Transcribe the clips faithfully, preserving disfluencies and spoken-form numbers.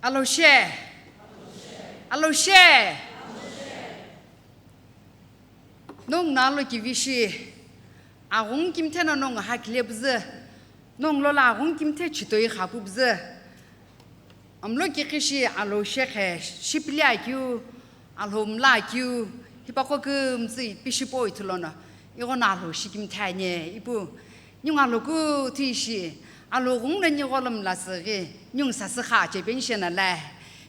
Aloshie. Aloshie. Nongu no alokivi shi, aghungu kimthe no nongu hakile püzü, nongu lola aghungu kimthe chitoi khapu püzü. Amlo kikhi shi aloshie khe shipili akeu, alhomla akeu, hipaqo kümtsü ipi shipo ithulono, ighono alhoshi kimthe ani ipu. Ningu alhokuthu ishi, alhoghungu no nigho lo mla süghi, ningu sasü kha chepeni shena la.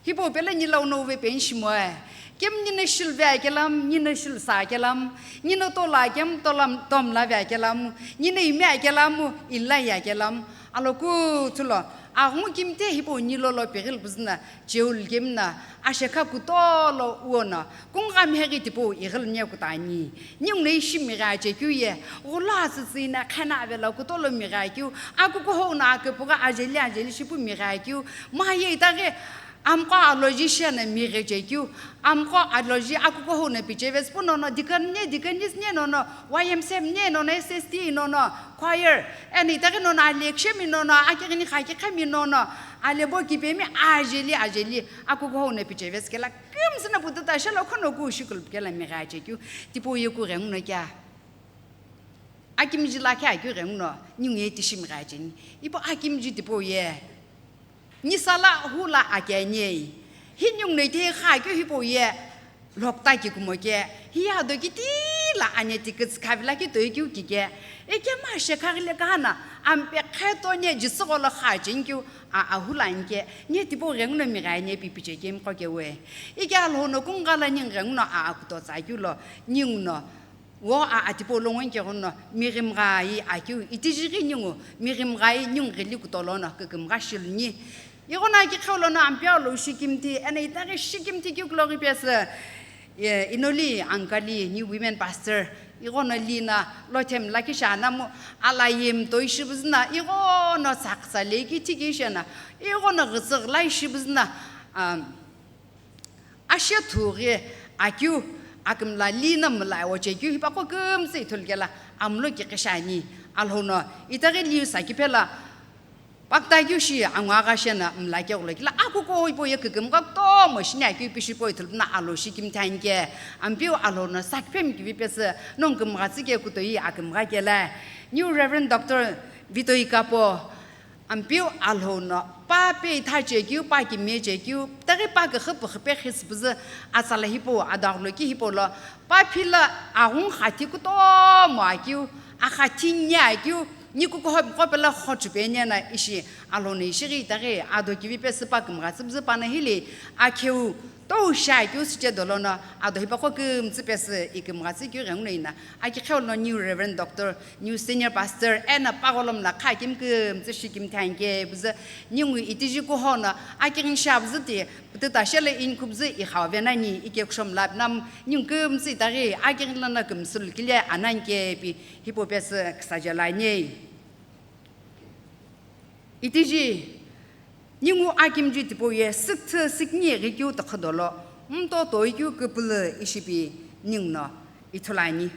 Hipau pelo nilo uno uve penshi moe. Kemu nino shiluve akelam, nino shilusa akelam, nino tola akem, tolam, tomlave akelam, nino ime akelam, ilai akelam. Alhokuthu lo, aghungu kimthe hipau nilo lo pighilu püzü na, cheulu kemu na, ashekha kutolo uono, kungha miheghi tipau ighilu nie kutani. Ningu no ishi mighi achekeu ye, gholo asütsü ina khena avelo kutolo mighi akeu, akukuhou no aküpügha ajeli ajeli shipu mighi akeu, maye itaghi amqo aloji shena mighi chekeu, amqo aloji akukuhou no pichevesü pu nono, deacon ne, deaconess ne nono, Y M C A ne nono, S S T nono, choir, eno itaghi nono, alekshemi nono, akighini khakikhemi nono, alebo kipemi ajeli ajeli akukuhou no pichevesü kela. Kümsü na pututa shelo khono ku shikulu kela mighi achekeu, tipau ye kughenguno kea. Akimji lakhi akeu ghenguno, ningu ye tishi mighi acheni. Ipu akimji tipau ye. Nisa la hula akeni. Hi ningu no ite kha akeu hipau ye. Lokta ki kumo ke. Hi ado kiti la ane tikütsü khavila ki toi kiu kike. Eke ma shekha ghile kana, ampe kheto ne jisügho lo kha acheni kiu. A, ahula anike, ne tipau ghenguno mighi ani ipi pichekemi qo kewe. Ike alhono kungha la ningu ghenguno a, akuto tsa akeu lo, ningu no, wo a, a tipau lo ngo nike ghono, mighi mgha ye akeu, itiji ghi ningu, mighi mgha ye ningu ghili kutolono, kükümgha shiluni. Ighono aki kheulono ampeu lo shikimthi, eno itaghi shikimthi keu kulo ghi pesü. Ye, inoli uncle-i, new women pastor, ighono lina, lothem lakhi shana mu, alayem toi shibüzüna, ighono tsaksa leki thiki shena, ighono ghütsüghü lai shibüzüna, um, ashe thughi, akeu, akümla lina mla ochekeu, hipaqo kümtsü ithulu kela, amlo kikhi shani, alhono, itaghi liu sakiphela, Pakta keu shi angu agha shena mla keghulo kila akukuhou hipau ye kükümgha kutomo shini akeu ipi shipo ithulu püna alo shi kimthe anike. Ampeu alhono sakiphemi kivi pesü nongu kümgha tsü ke kutoi akümgha kela. New Reverend Doctor Vitoi Kapo, ampeu alhono pa pe itha chekeu, pa kime chekeu, taghi pa küxü püxü pe xisü püzü atsala hipau adaghulo ki hipau lo, pa phila aghungu xathi kutomo akeu, axathi nye akeu, Nikukuho mqo pelo xochupeni eno ishi alhono ishi ghi itaghi ado kivi pesü pa kümgha tsü püzü pano hili akheu tou shi akeu süche dolono ado hipaqo kümtsü pesü ikümgha tsü keu ghenguno ina aki kheulono new Reverend Doctor, new Senior Pastor eno pagholomla kha kümtsü shi kimthe anike püzü ningu itiji kuhono aki ghinisha püzü ti pütüta shelo inikhu püzü ikhau venani ike kushomla pünamu ningu kümtsü itaghi aki ghinilano kümsülu kile ananike pi. Hipau pesü küsaje lo ani. Itiji, ningu akimji tipau ye sükthü sükni ghikeu tükhü dolo, mto toikeu küpülü ishi pi ninguno ithulu ani.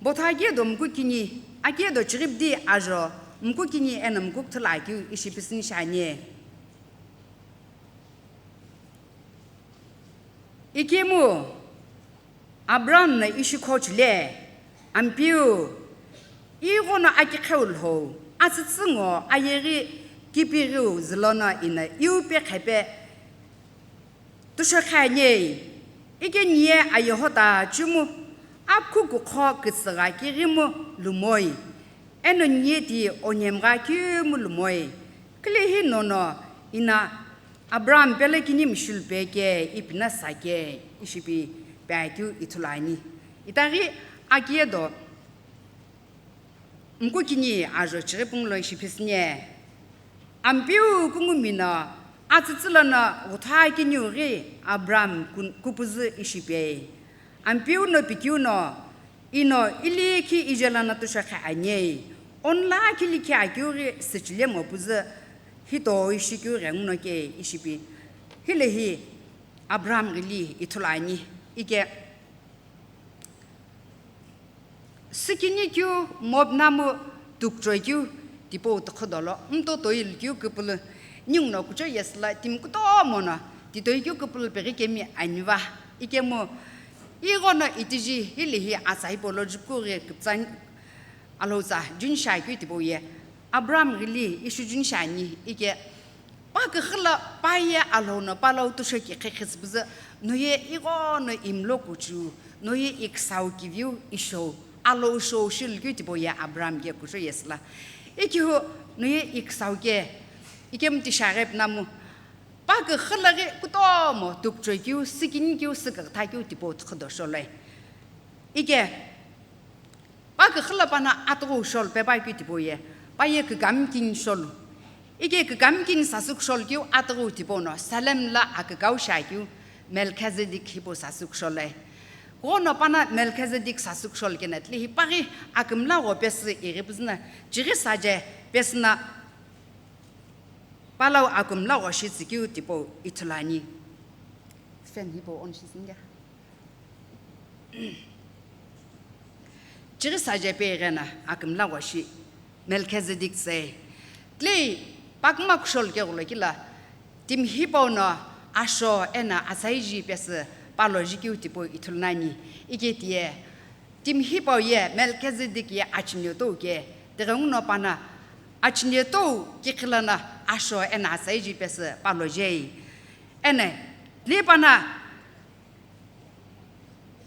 Botha akedo mkukini, akedo chiripdi ajo, mkukini eno mkukthula akeu ishi pisüni shi ani. Ikemu Abraham no ishi khochule, Ampeu, ighono akikheu lhou, atsütsü ngo ayeghi kipighiu zülono ino iu pe qhepe tushokhe ani, ike niye ayehota chimu, apkhu kukho kütsügha kighimu lumoi. Eno niye ti onemgha kimu lumoi, külehi nono ina Abraham pelo kini mishilu peke ipi no sake ishi pi pe akeu ithulu ani. Itaghi akiye do mkukini ajo chighi pungu lo ishi phisüni. Ampeu kungumi no atsütsü lono ghutha kiniu ghi Abraham kun-, kupüzü ishi pi. Ampeu no pikeu no, ino ilikhi ije lono tushokhe ani, onla kilikhi akeu ghi süchile mopüzü, hito ishi keu ghenguno ke ishi pi. Hilehi Abraham ghili ithulu ani, ike sükini keu mopünamu tukchoi keu tipau tükhü dolo, mto toil keu küpülü, ningu no kucho yesü la timi kutomo no, titoi keu küpülü peghi kemi aniva, ikemu, ighono itiji hili hi atsa hipau lo jupukughi küpütsa Alhou tsa juni shiakeu tipau ye, Abraham ghili ishu juni shiani, ike, pa küxü la pa ye Alhou no pa lau tusho ki khekhisü püzü, no ye ighono imlo kuchu, no ye iküsau kiviu ishou, Alhou shou shilukeu tipau ye Abraham ke kucho yesü la. Ikihu no ye iküsau ke, ikemu ti shiaghi pünamu, pa küxü la ghi kutomo, tükuchoi keu, sikini keu, sükütha keu tipau tükhü do sholoi. Ike, pa küxü la pano atughu sholu pepa keu tipau ye, pa ye kükami kini sholu. Ike kükami kini sasü kusholu keu atughu tipau no, Salem la akükau shiakeu, Melchizedek hipau sasü kusholu. Kuno pano Melchizedek sasü kusholu keno, tile hi paghi akümla gho pesü ighi püzü no, chighi saje pesü no, pa lau akümla gho shitsü keu tipau ithulu ani. Fan hipau on shisinge. Chighi saje pe igheno akümla gho shi Melchizedek tse. Tile pa kümla kusholu keghulo kila, timi hipau no asho eno atsa iji pesü pa lo jikeu tipau ithulu nani. Ike tiye, timi hipau ye Melchizedek ye achine tou ke, tighenguno pano achine tou kikhi lono asho eno atsa iji pesü pa lo jei. Eno, tile pano,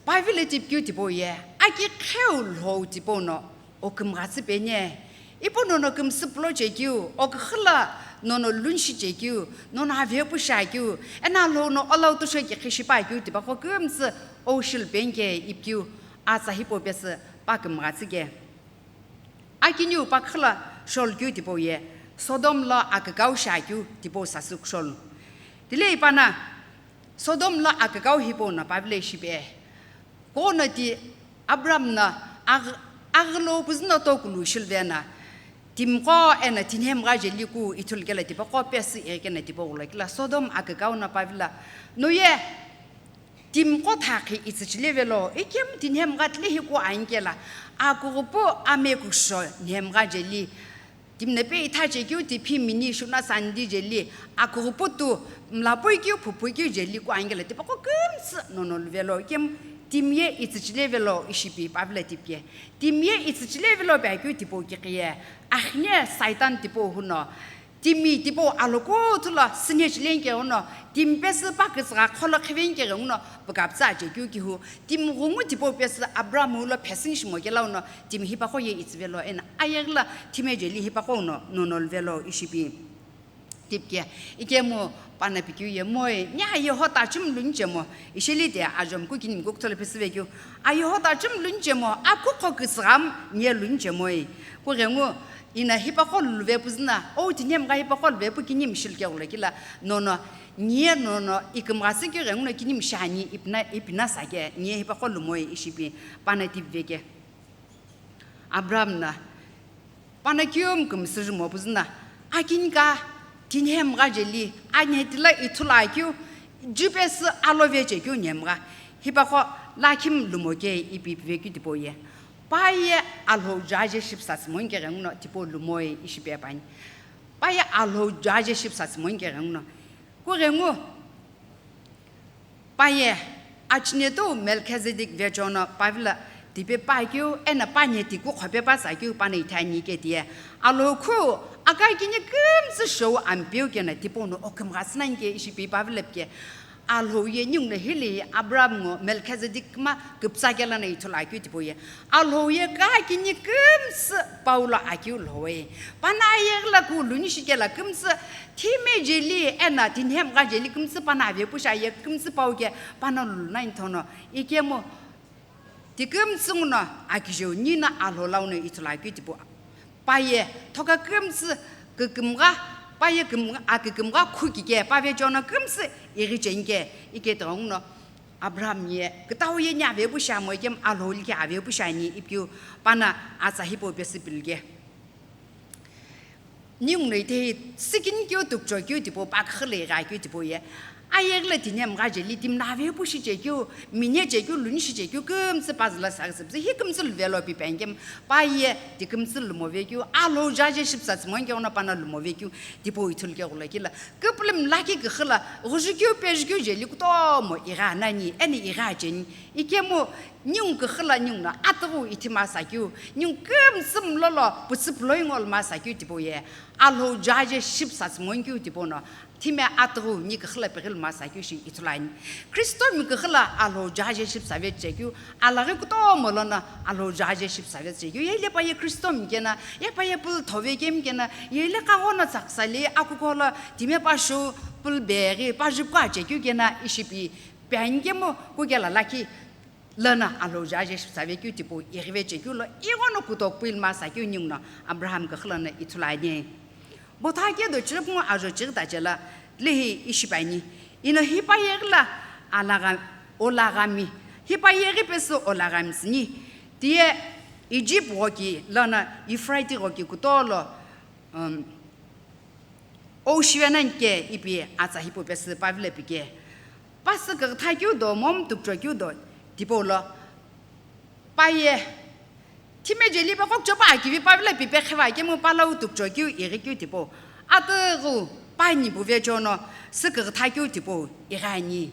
pa vilo tipikeu tipau ye, aki kheu lhou tipau no, okümghatsü peni, ipu nono kümsü pulo chekeu, oküxü la nono lunshi chekeu, nono avepu shiakeu, eno Alhou no olau tusho ki khishi pakeu tipaqo kümsü oshil penke ipikeu, atsa hipau pesü pa kümghatsü ke. Akiniu pa küxü la sholu keu tipau ye, Sodom lo akükau shiakeu tipau sasü kusholu. Tile pano, Sodom lo akükau hipau no pa vilo shipe. Kuno ti Abraham no agh-, aghülo püzü no tokulu shiluveno, timiqo eno tinhemgha jeli ku ithulu kelo tipaqo pesü ighi keno tipau ghulo kila Sodom akükau no pa vilo. No ye, timiqo thakhi itsüchile velo, ikemu tinhemgha tile hi ku ani kelo, akughupu amekusho nhemgha jeli, timi no pe itha chekeu ti phimini shuna sandi jeli, akughupu tu mlapui keu phupui keu jeli ku ani kelo, tipaqo kümsü nono luvelo, ikemu timi ye itsüchile velo ishipi pa vilo tipike. Timi ye itsüchile velo pe akeu tipau kikhiye, akhine Saitan tipau huno, timi tipau alokuthu lo süne chileni keghuno, timi pesü pa kütsügha kholo khiveni keghenguno, pükapütsa chekeu kihu, timi ghungu tipau pesü Abraham ulo phesini shimo kelauno, timi hipaqo ye itsüvelo eno ayeghi lo thime jeli hipaqo uno nono luvelo ishipi. Tipike, ikemu pano pikeu ye moi, ni ayeho tachimu luni chemo, isheli de ajom ku kinimi ku kutholo pesüvekeu, ayeho tachimu luni chemo, akukho kütsüghamu nie luni chemoi. Kughengu, ino hipaqo luve püzü no, ou tinhemgha hipaqo luve pu kinimi shilu keghulo kila, nono, nie nono, ikümghatsü keu ghenguno kinimi shiani ipina, ipina sake, nie hipaqo lumoi ishipi, pano tipiveke. Abraham no, pano keu mkümsü jumo püzü no, akinika, tinhemgha jeli, anheti lo ithulu akeu, jupesü alove chekeu nhemgha, hipaqo lakhimu lumo ke ipi pivekeu tipau ye. Pa ye Alhou jaje shipusatsü monkeghenguno tipau lumoi ishipe pani. Pa ye Alhou jaje shipusatsü monkeghenguno. Kughengu, pa ye achine tou Melchizedek vechono pa vilo tipe pa keu, eno pa nheti kukhope pa tsa keu pano ithani ke tiye. Alhou khu, akakini kümsü shou ampeu keno tipau no okümghatsü nani ke ishipi pa vilo pike. Alhou ye ningu no hili Abraham ngo Melchizedek kümla küpütsa kelo no ithulu akeu tipau ye. Alhou ye kakini kümsü pa ulo akeu lhou e. Pano ayeghi lo ku luni shikelo kümsü thime jeli eno tinhemgha jeli kümsü pano avepu shi aye kümsü pau ke pano lulu nani thono. Ikemu, ti kümsü nguno akijeu nino Alhou lau no ithulu akeu tipau. Pa ye thoka kümsü kükümgha, pa ye küm-, akükümgha khu kike, pa vechono kümsü ighi chenike, ike tighenguno Abraham ye, kütau ye ni avepu shi amo ikemu Alhou liki avepu shi ani ipikeu pano atsa hipau pesü pilike. Ningu no itehi sikini keu tükucho keu tipau pa küxü lo ighi akeu tipau ye. Ayeghi lo tini mgha jeli timi na vepu shichekeu, mine chekeu, luni shichekeu, kümtsü puzzle sa küsüpüzü, hi kümtsü luvelo pi penikemu, pa ye ti kümtsü lumo vekeu, Alhou jaje shipüsa tsümo nike ono pa no lumo vekeu, tipau ithulu keghulo kila. Küpülümi lakhi küxü lo, ghüjukeu, pejukeu jeli kutomo igha nani, eno igha cheni. Ikemu, ningu küxü lo ningu no atughu ithi masa keu, ningu kümtsü mlolo, putsü puloi ngolu masa keu tipau ye, Alhou jaje shipüsa tsümo nikeu tipau no, thime atughu ni küxü lo pighi lo masa keu shi ithulu ani. Khristomi küxü lo Alhou jaje shipüsa vechekeu, alaghi kutomo lono Alhou jaje shipüsa vechekeu, ye hile pa ye Khristomi kena, ye pa ye pulu thove kemi kena, ye hile kaghono tsaksa li akuko lo timi pa shou pulu beghi pa jupuko achekeu kena ishi pi penikemu kukela lakhi lono Alhou jaje shipüsa vekeu tipau ighi vechekeu lo ighono kutokupi lo masa keu ningu no Abraham küxü lono ithulu ani. Botha keu do chirüpungu ajo chighi tache lo lehi ishi pi ani. Eno hi pa yeghi lo alagha-, olaghami. Hi pa yeghi pesü olaghami tsüni. Tiye Egypt ghoki lono Euphrates ghoki kuto lo, um, ou shive nani ke ipi atsa hipau pesü pa vilo pike. Pa sükütha keu do, momu tukucho keu do, tipau lo. Pa ye, thime jeli pe kokucho pa akivi pa vilo pipe khiva kemu pa lau tukucho keu ighi keu tipau. Atughu pa nipu vecho no sükütha keu tipau ighi ani.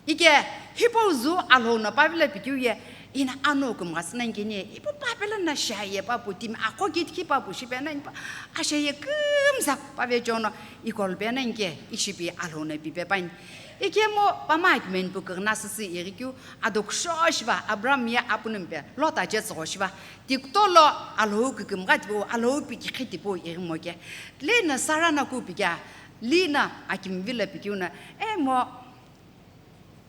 Ike, hipau zu Alhou no pa vilo pikeu ye, eno anu kümgha sü nani keni, ipu pa pelo no ashaye pa pu timi, aqo kitikhi pa pu shipe nani pa, ashaye kümza pa vecho no, ikolu pe nani ke, ishi pi Alhou no pipe pani. Ikemu, pa ma akimeni pu küghüna süsü ighi keu, ado kusho shiva, Abraham ye apunumi pe, Lot aje tsügho shiva, ti kuto lo Alhou kükümgha tipau, Alhou pikikhi tipau ighi mo ke. Lino Sara no ku pikea, lino akimi vilo pikeu no, e mo,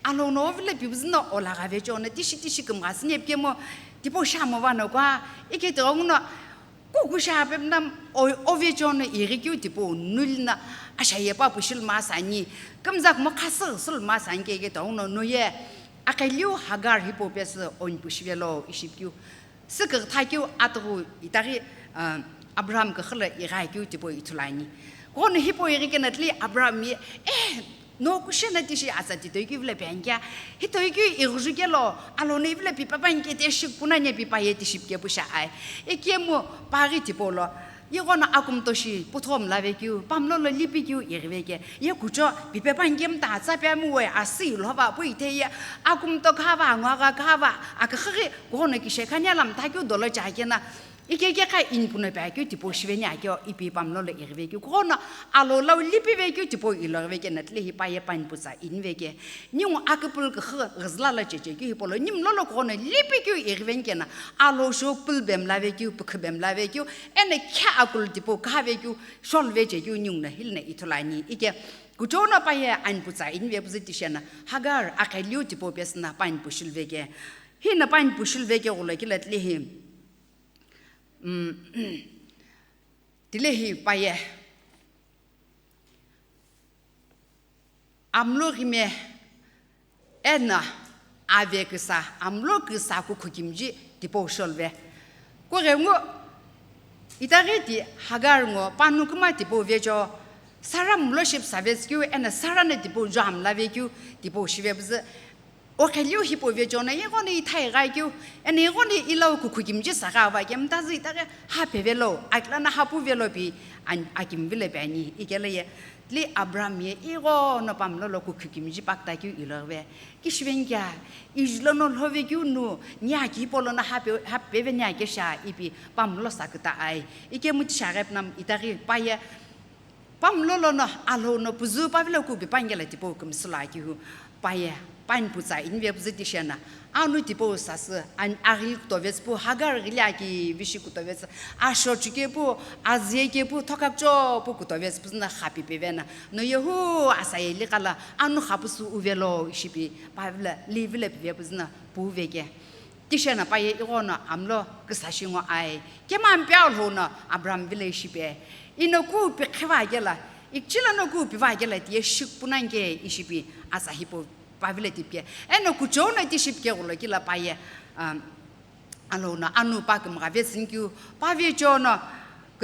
Alhou no ovilo pipüzü no olagha vecho no tishi tishi kümgha sü nani pikemu tipau shamo va no kua, ike tighenguno kuku sha pe mna o-, ovecho no ighi keu tipau nulino ashaye pa pu shilu masa ani, kümza kumo khasü sülu masa ani ke ike tighenguno no ye aqeliu Hagar hipau pesü onipu shivelo ishi pikeu. Sükütha keu atughu itaghi, ah, Abraham küxü lo igha keu tipau ithulu ani. Kono hipau ighi kena tili Abraham ye, e, no kusho no tishi atsa ti toikeu vilo pi ani kea, hi toikeu ighuju kelo, Alhou no ivilo pipe pani ke ti shiku nani pi pa ye tishi pike pu sha ai. Ikemu pa ghi tipau lo, ighono akumto shi putho mla vekeu, pa mlolo lipi keu ighi veke, ye kucho pipe pani kemu ta atsa pe amu we asü ilhova pu itheye, akumto khava, angu agha khava, aküxü ghi, Kughono kishekhani alamta keu dolo chakena, ikekekha inipuno pe akeu tipau shiveni akeu ipi pa mlolo ighive keu. Kughono alo lau lipive keu tipau iloghive kena tile hi pa ye pani putsa inive ke. Ningu aküpülü küxü ghüzüla lo cheche keu hipau lo nimlolo kughono lipi keu ighiveni kena alo shou pülü bemlave keu, pükhü bemlave keu, eno khe akulu tipau khave keu, sholuve che keu ninguno hilino ithulu ani. Ike kuchou no pa ye ani putsa inive püzü tishena Hagar akheliu tipau pesüno pani pushuluve ke. Hino pani pushuluve ke ghulo kile tile hi, mm, tile hi pa ye amlo ghime eno ave küsa, amlo küsa kukhu kimiji tipau sholuve. Kughengu itaghi ti Hagar ngo panu küma tipau vecho, Sara mlo shipüsave tsükeu eno Sara no tipau jo amlave keu tipau shive püzü. Okheliu hipau vecho no ighono ithai gha keu, eno ighono ilau kukhu kimiji sa gha va kemtazü itaghi hapevelo, akilano hapuvelo pi ani, akimvilo pi ani. Ikelo ye tile Abraham ye ighono pa mlolo kukhu kimiji pakta keu iloghive. Kishiveni kea, ijulono lhove keu nu, ni aki hipau lono hape, hapeve ni akesha ipi pa mlo sa küta ai. Ikemu tishaghi püna itaghi pa ye pa mlolo no Alhou no püzü pa vilo kubi pani kelo tipau kümsülo akeu pa ye pani putsa inive püzü tishena anu tipau sasü ani aghili kutove tsüpu, Hagar ghili aki vishi kutove tsü, asho chuke pu, azie ke pu, thoka kucho pu kutove tsü püzü no khapi pevena. No ye hu asa ye likala anu khapusu uvelo ishipi pa vilo, li vilo pive püzü no puve ke. Tishena pa ye ighono amlo küsa shi ngo ai. Kemampi Alhou no Abraham vilo ishipe. Ino ku pikhiva kela, ikchilo no ku piva kela tiye shikupuna nke ishipi asa hipau pa vilo tipike. Eno kuchou no tishi pike ghulo kile pa ye, um, Alhou no anu pa kümgha vetsüni keu, pa vecho no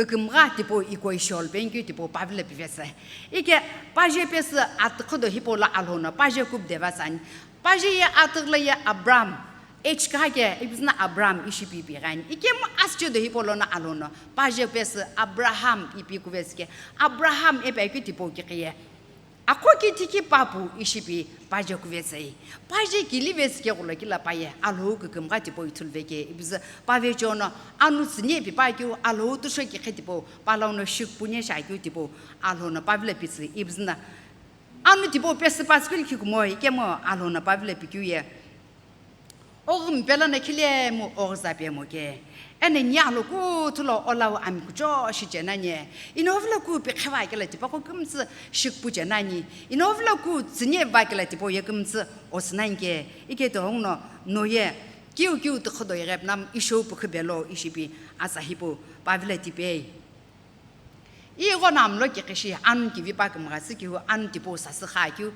kükümgha tipau iko isholu penikeu tipau pavilo pivetsü. Ike paje pesü atükhüdo hipau lo Alhou no paje kupde vetsü ani. Paje ye atüghülo ye Abraham, H kha ke, ipi züna Abraham ishi pi pi ghani. Ikemu asüchedo hipau lono Alhou no paje pesü Abraham ipi kuvetsü ke, Abraham ipi akeu tipau kiqi ye. Aqo ki tiki papu ishi pi paje kuvetsü. Paje kili vetsü ke ghulo kila paye Alhou kükümgha tipau ithulu veke, ipi zü pavecheo no anu tsüni pi pa keu Alhou tusho kikhe tipau palau no shikpuni shi akeu tipau Alhou no pavilo pitsü, ipi züna anu tipau pesü patsü keu likhi kumo, ikemu Alhou no pavilo pikeu ye. Oghumi pelo no khilemu oghiza pemo ke. Eno ni alo kuthu lo olau ami kucho shi chenani. Inovilo ku pikhiva kelo tipaqo kümtsü shikpu chenani. Inovilo ku tsüni va kelo tipau ye kümtsü osünani ke. Ike to hong no no ye kiu kiu tükhüdo ighep nam ishou pukhu belo ishi pi atsa hipau pavilo tipei. Ighono amlo kiqishi anu kivi pa kümgha tsü kiu anu tipau sasü kha kiu.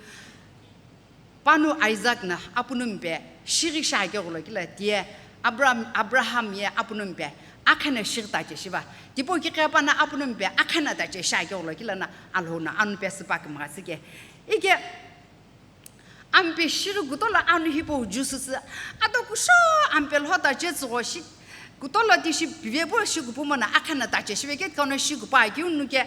Panu Isaac na apunumi pe shighi shi akeu ghulo kila tiye Abraham, Abraham ye apunumi pe akheno shighi tache shiva. Tipau kiqi panu apunumi pe akheno tache shi akeu ghulo kila na Alhou no anu pesü pa kümgha tsü ke. Ike ampe shighi kutolo anu hipau juice sü ado kusho ampe lho tache tsügho shi kutolo tishi pivepu shi kupumo no akheno tache shive ke tikau no shi kupa keu nu ke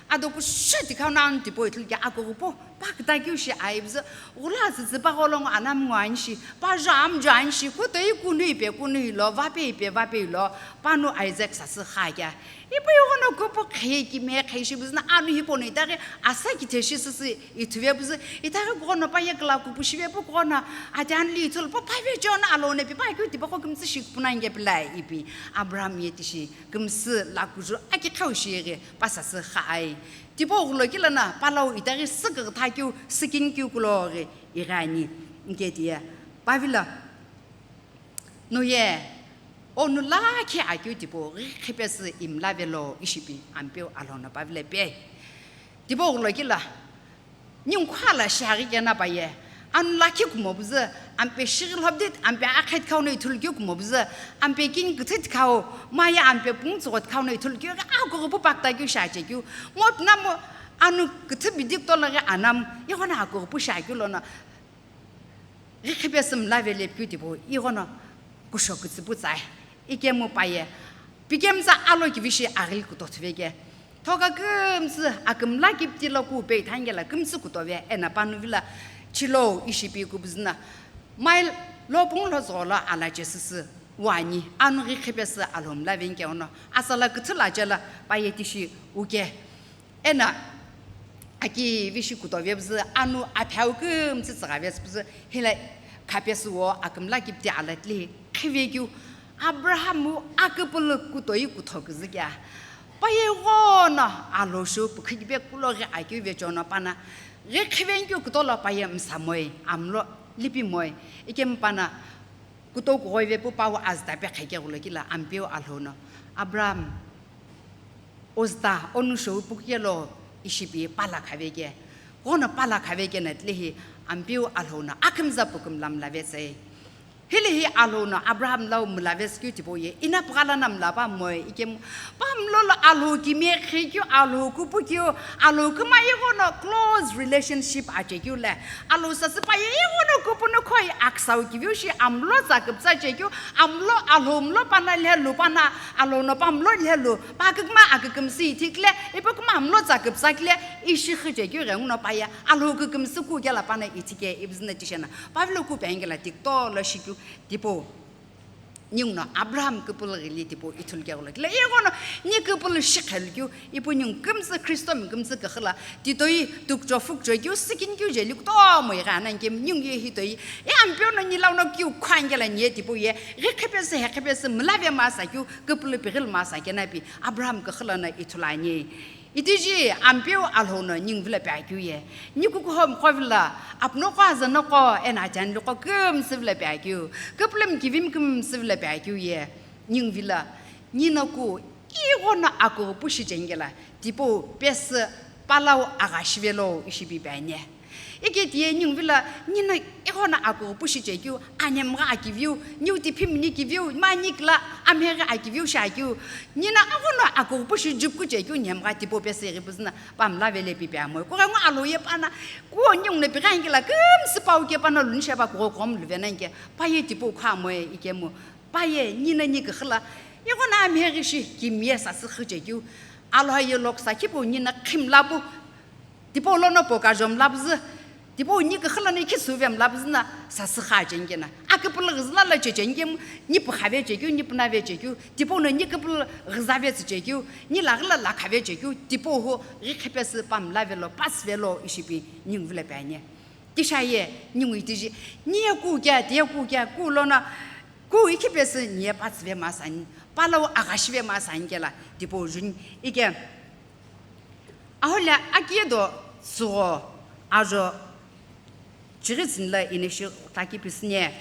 ado kusho tikau no anu tipau ithulu ke akughupu pa küta keu shi aivi zü ghula tsütsü pa gholo ngo anam ngo ani shi pa jo am jo ani shi kutoi kunu ipe kunu ilo vape ipe vape ilo panu Isaac sasü kha kea. Ipu ighono kupu khe kime khe shi buzüna anu hipau no itaghi asa kithe shi süsü ithuve buzü itaghi kughono paye kla kupu shive pu kughono ati anli ithulu pa pavecheo no Alhou no pi pa keu tipaqo kümtsü shi kupunani ke pila ipi Abraham ye tishi kümsü lakuju aki khau shi ighi pa sasü kha ai. Tipau ghulo kila na palau itaghi süküghi tha keu sükini keu kulo ghi ighi ani. Nke tiye pavilo. Noye onu lakhi akeu tipau ghi khipesü imla velo ishi pi Ampeu Alhou no pavilo pe. Tipau ghulo kila ningu khala shi aghi kena paye anu lakhi kumo buzü ampe shighi lhobdi ampe akhe tikau no ithulu keu kumo buzü ampe kini küthü tikau maye ampe pungu tsügho tikau no ithulu keu akughupu pa küta keu shi ache keu ngo pina mo anu küthü bidi kutolo ghi anam ighono akughupu shi akeu lono Ghi khipesü mla velo pikeu tipau ighono kusho kütsüpu tsa ikemu paye pikemtsü alo kivishi aghili kuto thuve ke. Thoka kümtsü akümla kipti lo ku pe ithangela kümtsü kutove eno panu vilo chilo ishi pi kubuzüna mile lo pungu lo zügho lo ala chesüsü wani anu ghi khipesü Alhou mla venike ono asala küthü lo chelo paye tishi uke. Eno aki vishi kutove püzü anu apheu kümtsü tsügha vesü püzü hila khapesü wo akümla kipti ala tilehi khivekeu Abraham wu aküpülü kutoi kutho küzü kea. Paye ighono Alhou shou pükhikipe kulo ghi akeu vechono pano ghi khivenikeu kutolo paye msa moi amlo lipi moi ikemu pano kuto kughoive pu pawu azüta pe kheke ghulo kila Ampeu Alhou no Abraham Ozüta onu shou pukelo ishi pi pala khaveke. Ghono pala khaveke na tilehi Ampeu Alhou no akümza pukümla mla vetsü. Hilehi Alhou no Abraham lau mla vetsü keu tipau ye ina pughala na mla pa moi ikemu pa mlo lo Alhou kime khekeu Alhou kupu keu Alhou küma ighono close relationship ache keu le Alhou sasü paye ighono kupu no khoi aksau kiviu shi amlo tsa küpsa che keu amlo Alhou mlo pano lhelu pano Alhou no pa mlo lhelu pa küküma akükümsü ithikle ipu kümamlo tsa küpsakle ishi xüchekeu ghenguno paye Alhou kükümsü ku kela pano ithike ipuzüno tishena pavilo ku pengela tikto lo shikeu tipau ninguno Abraham küpülü ghili tipau ithulu keghulo kile ighono ni küpülü shikhelu keu ipu ningu kümtsü Khristo mi kümtsü küxü lo titoi tukcho fukcho keu sikini keu jeli kutomo ighi anani kemu ningu ye hitoi. E Ampeu no nilau no kiu khuangela nie tipau ye ghi khipesü he khipesü mlave masa keu küpülü pighili masa kenapi Abraham küxü lono ithulu ani. Itiji Ampeu Alhou no ningu vilo pe akeu ye ni kukuho mqo vilo apno qo azano qo eno achani lo qo kümsü vilo pe akeu küpülü mi kivi mi kümsü vilo pe akeu ye ningu vilo ni no ku ighono akupu shichengela tipau pesü palau agha shivelo ishi pi pe ani. Ike tiye ningu vilo, nino ighono akughupu shi chekeu, anemgha akiviu, niu tiphimni kiviu, manikila amheghi akiviu shi akeu, nino ighono akughupu shi jupuku chekeu, nemgha tipau pesü ighi püzüno, pamla vele pipe amoe. Kughengu alo ye pana, kuo ninguno pighi ankela, kümsü pau ke pana luni sheba kugho kughom luve na inke, pa ye tipau kha amoe ikemu, pa ye nino ni küxü lo, ighono amheghi shi kimiye sasü xü chekeu, alo ye loksa khipau nino khimla pu, tipau lono poka jomla püzü, tipau ni küxü lono khisüve mla püzüno sasü xü cheni keno, aküpülü ghüzüla lo checheni kemu, ni pükhave chekeu, ni pünave chekeu, tipau no ni küpülü ghüzave tsü chekeu, ni laghilo lakhave chekeu, tipau hu ghi khipesü pamla velo, pasü velo ishi pi ningu vilo pe ani. Tisha ye, ningu itiji, ni ye ku kea, ti ye ku kea, ku lono, ku ikhipesü ni ye patsüve masani, palau aghashive masani kela, tipau juni, ike. Aholia akiye do tsügho ajo chighi tsünilo inishu taki pisüne.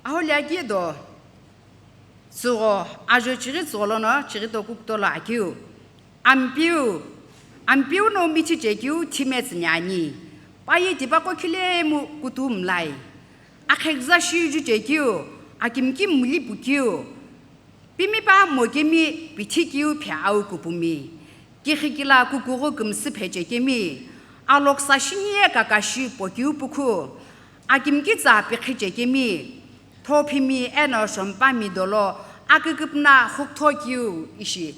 Aholia akiye do tsügho ajo chighi tsügho lono chighi do kukutolo akeu. Ampeu, Ampeu no mithi chekeu thime tsüni ani. Pa ye tipaqo khilemu kutu mlai. Akheküza shi ju chekeu, akimki muli pukeu. Pimipa mokemi pithi keu phe au kupumi. Kighikila kukughu kümsü phe chekemi. Aloksa shini ye kakashi pokeu pukhu. Akimki tsa pikhi chekemi. Thophimi eno shompami dolo aküküpüna hukutho keu ishi.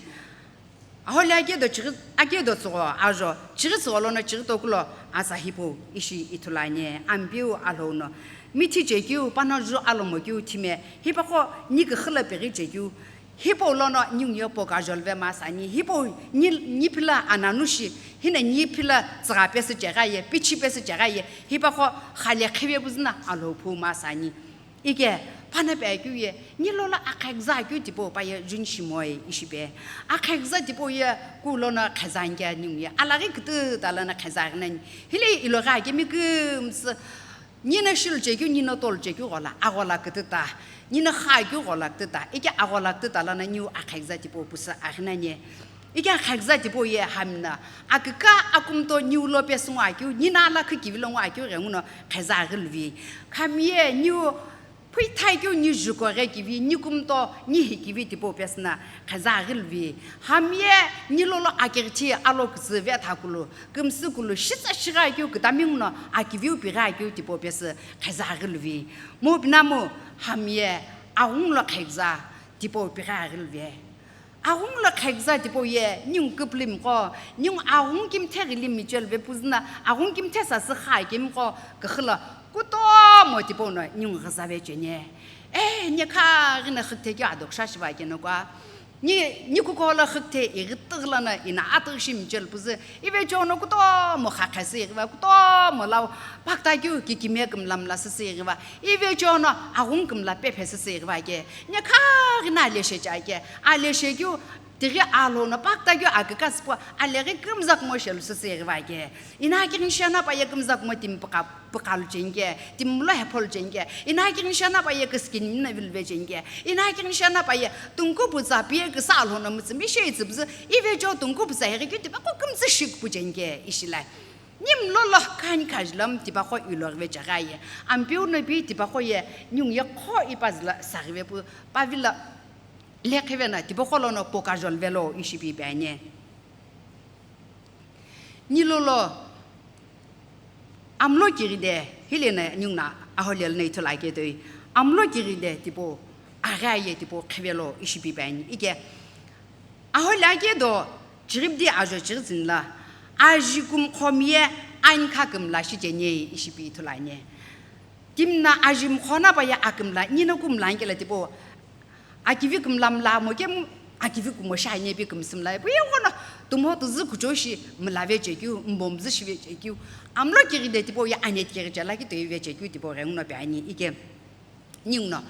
Aholia akiye do chighi, akiye do tsügho ajo chighi tsügho lono chighi tokulo atsa hipau ishi ithulu ani. Ampeu Alhou no mithi chekeu, pano ju alomo keu thime, hipaqo ni küxü lo pighi chekeu, hipau lono ningu ye poka joluve masani, hipau ni, ni philo ananu shi, hino ni philo tsügha pesü chegha ye, pichi pesü chegha ye, hipaqo khale khive püzüno Alhou phu masani. Ike, pano pe akeu ye, ni lolo akheküza akeu tipau pa ye juni shimoe ishi pe. Akheküza tipau ye ku lono kheza anke ningu ye, alaghi kütüta lono kheza aghi nani. Hile iloghi akemi kümsü, nino shilu chekeu, nino tolu chekeu ghola, aghola kütüta. Nino kha akeu ghola kütüta. Ike aghola kütüta lono niu akheküza tipau pusü aghi nani. Ike akheküza tipau ye hami no, aküka akumto niu lo pesü ngo akeu, nino alakhi kivi lo ngo akeu ghenguno kheza aghi luvi. Khami ye niu phuithai keu ni juko ghe kivi, ni kumto, ni hi kivi tipau pesüno kheza aghi luvi. Hami ye ni lolo akighithi alo kütsüve thakulu, kümsü kulu, shitsa shigha keu kütami nguno akiviu pigha keu tipau pesü kheza aghi luvi. Mu pinamu hami ye aghungu lo kheküza tipau pigha aghi luvi. Aghungu lo kheküza tipau ye, ningu küpülümiqo, ningu aghungu kimthe ghili michel ve püzüno, aghungu kimthe sasü kha kemiqo, küxü lo kutomo tipau no ningu ghüzave cheni. Eh, ni kha ghino xüküthe keu adoksha shiva keno kua. Ni, ni kuko lo xüküthe ighi tüghü lono ino atüghü shi michel püzü, Ivecho no kutomo khakhesü ighiva, kutomo lau pakta keu kikimiye kümla mla süsü ighiva, Ivecho no aghungu kümla pephe süsü ighiva ke, ni kha ghino aleshe cha ke, aleshe keu tighi alo no pakta keu aküka süpu aleghi kümza kumo shelu süsü ighiva ke, ino akighi shino pa ye kümza kumo timi püka, pükalu cheni ke, timi lo hepholu cheni ke, ino akighi shino pa ye küsükinimi no viluve cheni ke, ino akighi shino pa ye tungkupu tsa piye küsa alo no mütsümi she itsüpüzü, Ivecho tungkupu tsa ighi keu tipaqo kümtsü shi kupu cheni ke ishi la. Ni mlolo khani khajulami tipaqo ilo ghive chegha ye. Ampeu no pi tipaqo ye ningu ye kho ipa zülo saghive pu pavilo lekhive no tipaqo lono poka joluve lo ishi pi pe ani. Ni lolo amlo kighide, hile no ningu no aholyali no ithulu ake toi. Amlo kighide tipau, aghi aye tipau khive lo ishi pi pe ani. Ike, aholyali ake do, chighipdi ajo chighi tsünilo, aji kumkhomi ye anikha kümla shi cheni ishi pi ithulu ani. Timi no aji mkhono pa ye akümla, nino kümla ankela tipau, akivi kümla mla mo kemu, akivi kumo shi ani pi kümsü mla, pu ye ghono, tumo tüzü kucho shi mlave chekeu, mbomzü shive chekeu, amlo kighide tipau ye ane tikighi chela ki toive chekeu tipau ghenguno pe ani ike. Ningu no,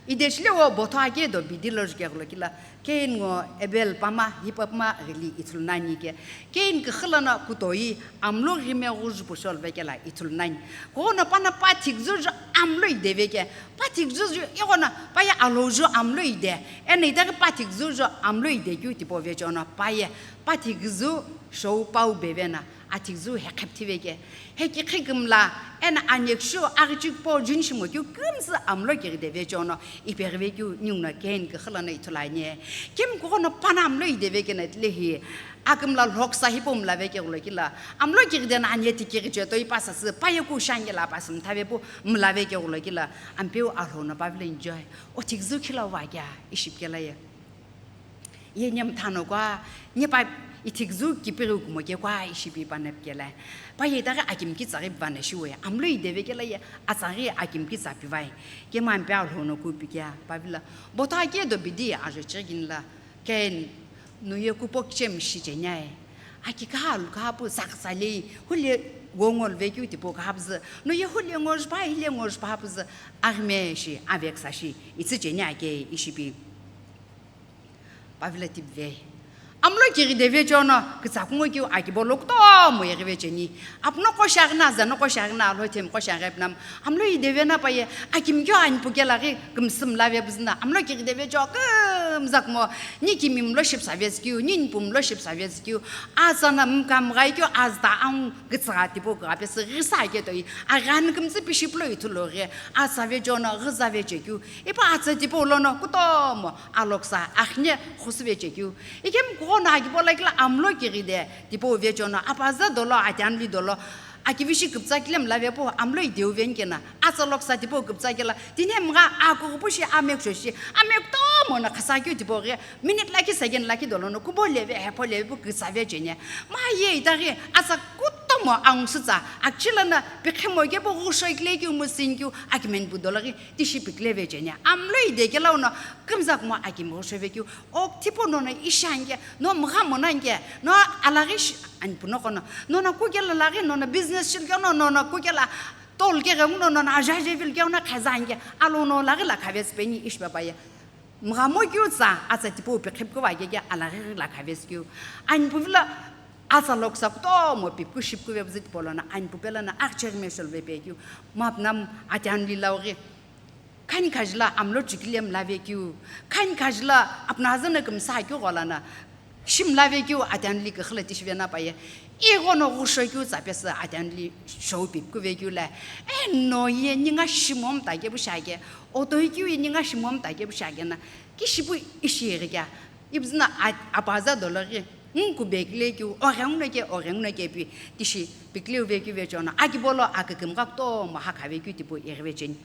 Ideshile wo botho ake do bidi lo jike ghulo kila, Cain ngo Abel pama hipapma ghili ithulu nani ke. Cain kixila na kutoi amlo ghime ghuju pushol vekela ithulu nani. Kono pana pathik juju amlo ideve ke. Pathik juju igona paya alo ju amlo ide. Ena idake pathik juju amlo ide kyu tipo vechono paye. Pathik ju shou pau bevena. Athik ju hekhep thive ke. Heki khikimla, ena anyekshu aghichik po junshimo kyu kümsü amlo kiride vechono, ipeghive kyu ningno Cain kixila na ithulu ani. Kim kugono pana amlo ideve ke na tilehi. Akimla lhoksa hipo mlave ke ghulo kila. Amlo kiride na anye tikiri cheto ipasasü paye ku shangela pasü mthave pu mlave ke ghulo kila. Ampeu alhono pavle enjoy. Othik ju khila wa kya iship kela ye. Ye nyemthano kwa, nyepa ithik ju kipiri kumo ke kwa ishipi panap kela. Paye itaghi akim kitsa ghi vana shiwe. Amlo ideve kela ye atsaghi akim kitsa pivai. Kema ampe alhono ku pikya. Pavila. Botho ake do bidi ajo chigin la. Cain, nuye kupo kichem shichenyai. Aki kaha lu kaha pu saksa lei. Hule wongol vekyu tipo kaha puzü. Nuye hule ngoj pa, hile ngoj pa puzü. Agme shi, aveksa shi. Itsi chenya ke ishipi. Pavila tipve. Amlo kiride vechono, kitsa kungo kyu akibo lo kutomo yeghi vecheni. Apno koshaghi na, zano koshaghi na, lo them koshaghi pnam. Amlo ideve na paye, akim kyo anpu kela ghi, kümsü mlave buzna. Amlo kiride vecho, kümzak mo, ni kimi mlo shipsa vezkyu, ni npu mlo shipsa vezkyu. Azana mkam gai kyo, azda ang kitsa tipo gapesü ghisa ketoi. Aghan kümsü pishiplo ithulo ghi, aza vechono, ghiza vechekyu. Ipa aza tipo lono, kutomo. Aloksa, akhne khusu vechekyu. Ikem kugono akibo lakila amlo kiride, tipo vechono, apaza dolo, atianli dolo, akivishi kuptsa kile mlave po, amlo ideu venkena, atsa loksa tipo kuptsa kela, tine mga akugupu shi amek shoshi, amek tomo na khasa kyu tipo ghe, minute laki second laki dolo no, kubo leve, hepo leve po kuptsa vechene. Ma ye itaghi, atsa kutomo angsutsa, akchila na, pikhemo ke po gusho ikle kyu musin kyu, akimen bu dolo ghi, tishi pikle vechene. Amlo ide kela uno, kümzak mo akimo shove kyu, Ok, tipo nono ishange, no mga monange, no alaghi sh-, anpu no kono, nono kukela laghi, nono business shilke, no, nono kukela tol ke ghengu, no, nono ajaje vil ke, no khazange, alo no laghi la khaves peni ish babaye. Mga mo kyu tsa, atsa tipo pikhip ko vage ke alaghi la khaves kyu. Anpu vila, atsa loksa kutomo pip ku ship ku ve buzit polona, anpu pelana, akcher me shol ve pe kyu, map nam atian li laughi. Khani khajila amlo chikile mlave kyu. Khani khajila apna azana kümsa kyu golana. Shim lave kyu atanli kükhle tishivena paye. Igo no gusho kyu tsapesa atanli show pip kuve kyu la. E no ye ninga shimom ta ke bushake. Oto kyu ye ninga shimom ta ke bushake na. Kishipu ishi kya. Ibzna apaza dolori. Nku bekle kyu. Oreng no ke, oreng no ke pi. Tishi pikle uve kyu ve chona. Akibolo akikimga kto mo hakave kyu tipo irve cheni.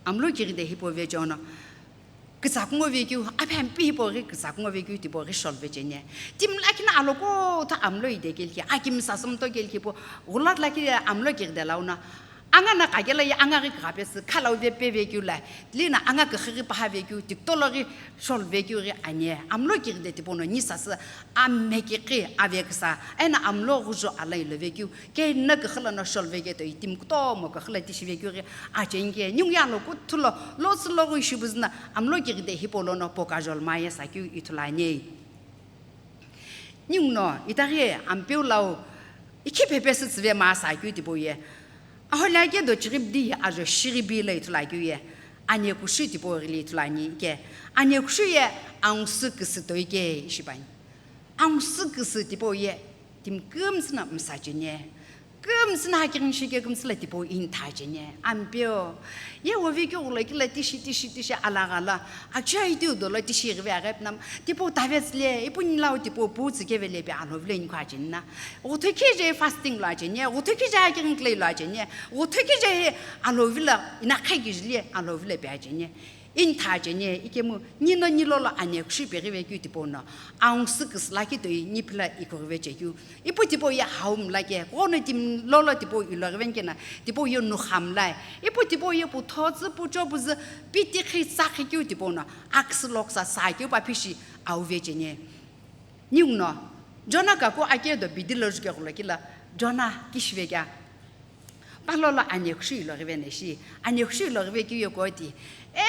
Amlo kiride hipau vecheono, kütsakungo vekeu, aphi ampi hipau ghi kütsakungo vekeu tipau ghi shol vecheni. Timi lakhi na alokotha amlo ide kelkhi, akimi sasümto kelkhi pu, ghulat lakhi amlo kiride launo, anga na kakela ye anga ghi kagapesü, khalau vepe vekeu la, lina anga küxü ghi paha vekeu, tiktolo ghi shol vekeu ghi ani. Amlo kiride tipau no ni sasü, amekikhi aveküsa, ena amlo ghujo alai lo vekeu, Kena küxü lono shol veke toi timi kutomo küxü lo tishi vekeu ghi acheni ke, ningu ye alo kuthu lo, lo sü lo ghi shibuzü na, amlo kiride hipau lono poka jol maye sakeu ithulu ani. Ningu no, itaghi ampeu lau, ikhi phepesü tsüve ma sakeu tipau ye. Aholake do chiribidi ye ajo shiribi lo ithulu akeu ye. Ane kushu tipau ghili ithulu ani ke. Ane kushu ye, angusü küsü toi ke ishipani. Angusü küsü tipau ye. Timi kümsü na msa cheni. Kümsü na hakighi shike kümsü la tipau intha cheni. Ampeu. Ye ovi keu ghulo kila tishi, tishi, tishi alagha la. Acha itiu dolo tishi ghive aghi pnam. Tipau tavetsü le, ipu nilau tipau pu tsü kevele pe alo vile inkhu acheni na. Ghuthu khije fasting lo acheni. Ghuthu khije hakighi klei lo acheni. Ghuthu khije alo vile ina khakiji le alo vile pe acheni. Intha cheni, ikemu, nino nilolo ane kushu peghive keu tipau no, angusü küsü lakhi toi niphila ikhughive chekeu. Ipu tipau ye hau mlake, kono timi lolo tipau iloghive nkena, tipau ye nukha mlae. Ipu tipau ye pu thotsü, pu chopuzü, pi tikhi tsakhi keu tipau no, aküsü loksa sakeu pa phishi auve cheni. Ningu no, Jonah kaku ake do bidi lo juke ghulo kila, Jonah kishive kya? Palo lo anekushui lo ghive neshi, anekushui lo ghive kiu ye koti. E,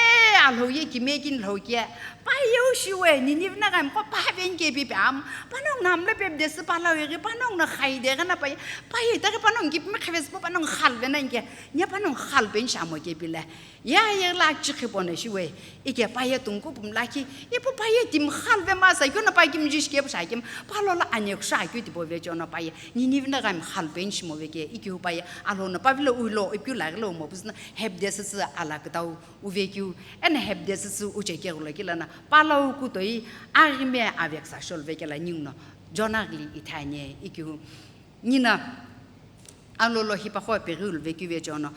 Alhou ye kime kini lhou ke, pa ye ushiwe, Ninive na gami qo pa veni ke pipe am, panongu no amlo pepdesi palo ighi, panongu no khaide ghi na pa ye, pa ye itaghi panongu kipimi khivesi pu panongu khalve na inke, nya panongu khalve ni shamo ke pile. Ya ye la chikhi pone shiwe, ike pa ye tungku pumlaki, ipu pa ye timi khalve masa, kyo na pa kimi jishi ke pusha kim, palo lo anekushui kyu tipo ve chono pa ye, Ninive na gami khalve ni shimo ve ke, ikiu pa ye, Alhou no pa vilo uilo, ipyu la gilo mo pusna, hepdesi ala kitau uve kyu, ena hepdesi uche ke gulo kila na, palo kutoi, aghime aveksa shol ve ke la ningu no, Jona gli ithanye, ikiu, Nina, Alhou lo hipaqo peghiu luvekeu ve chono,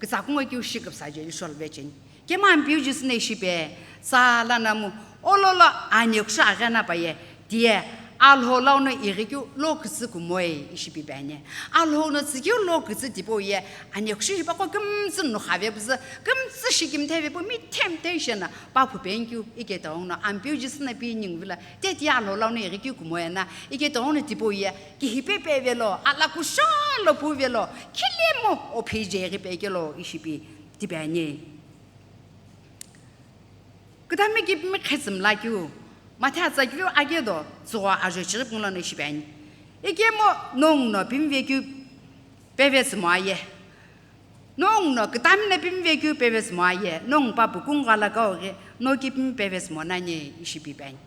kütsakungo keu shi küpsa je lishou luve cheni. Kemu Ampeu Jisü no ishi pi, tsa lana mu, olo lo anekushui aghi na pa ye, tiye, Alhou lau no ighi keu lo kütsü kumoe ishi pi pe ani. Alhou no tsükeu lo kütsü tipau ye, anekushui hipaqo kümtsü nu khave püzü, kümtsü shi kimthe ve pu mi temptation na, pa phu pe ani keu, ike taong no, Ampeu Jisü no pi ningu vila, te tiye Alhou lau no ighi keu kumoe na, ike taong no tipau ye, kihipe pe velo, ala kusho lo pu velo, khilemu o phije ghi pe kelo ishi pi tipe ani. Kütami kipimi khetsü mla keu, mathe atsa keu ake do, tsuwa ajo chighi pungu lo no ishi pe ani. Ikemu nongu no pimi ve keu peve tsümo aye. Nongu no kütami no pimi ve keu peve tsümo aye, nongu pa pukungu ghala kau ghi, no kipimi peve tsümo nani ishi pi pe ani.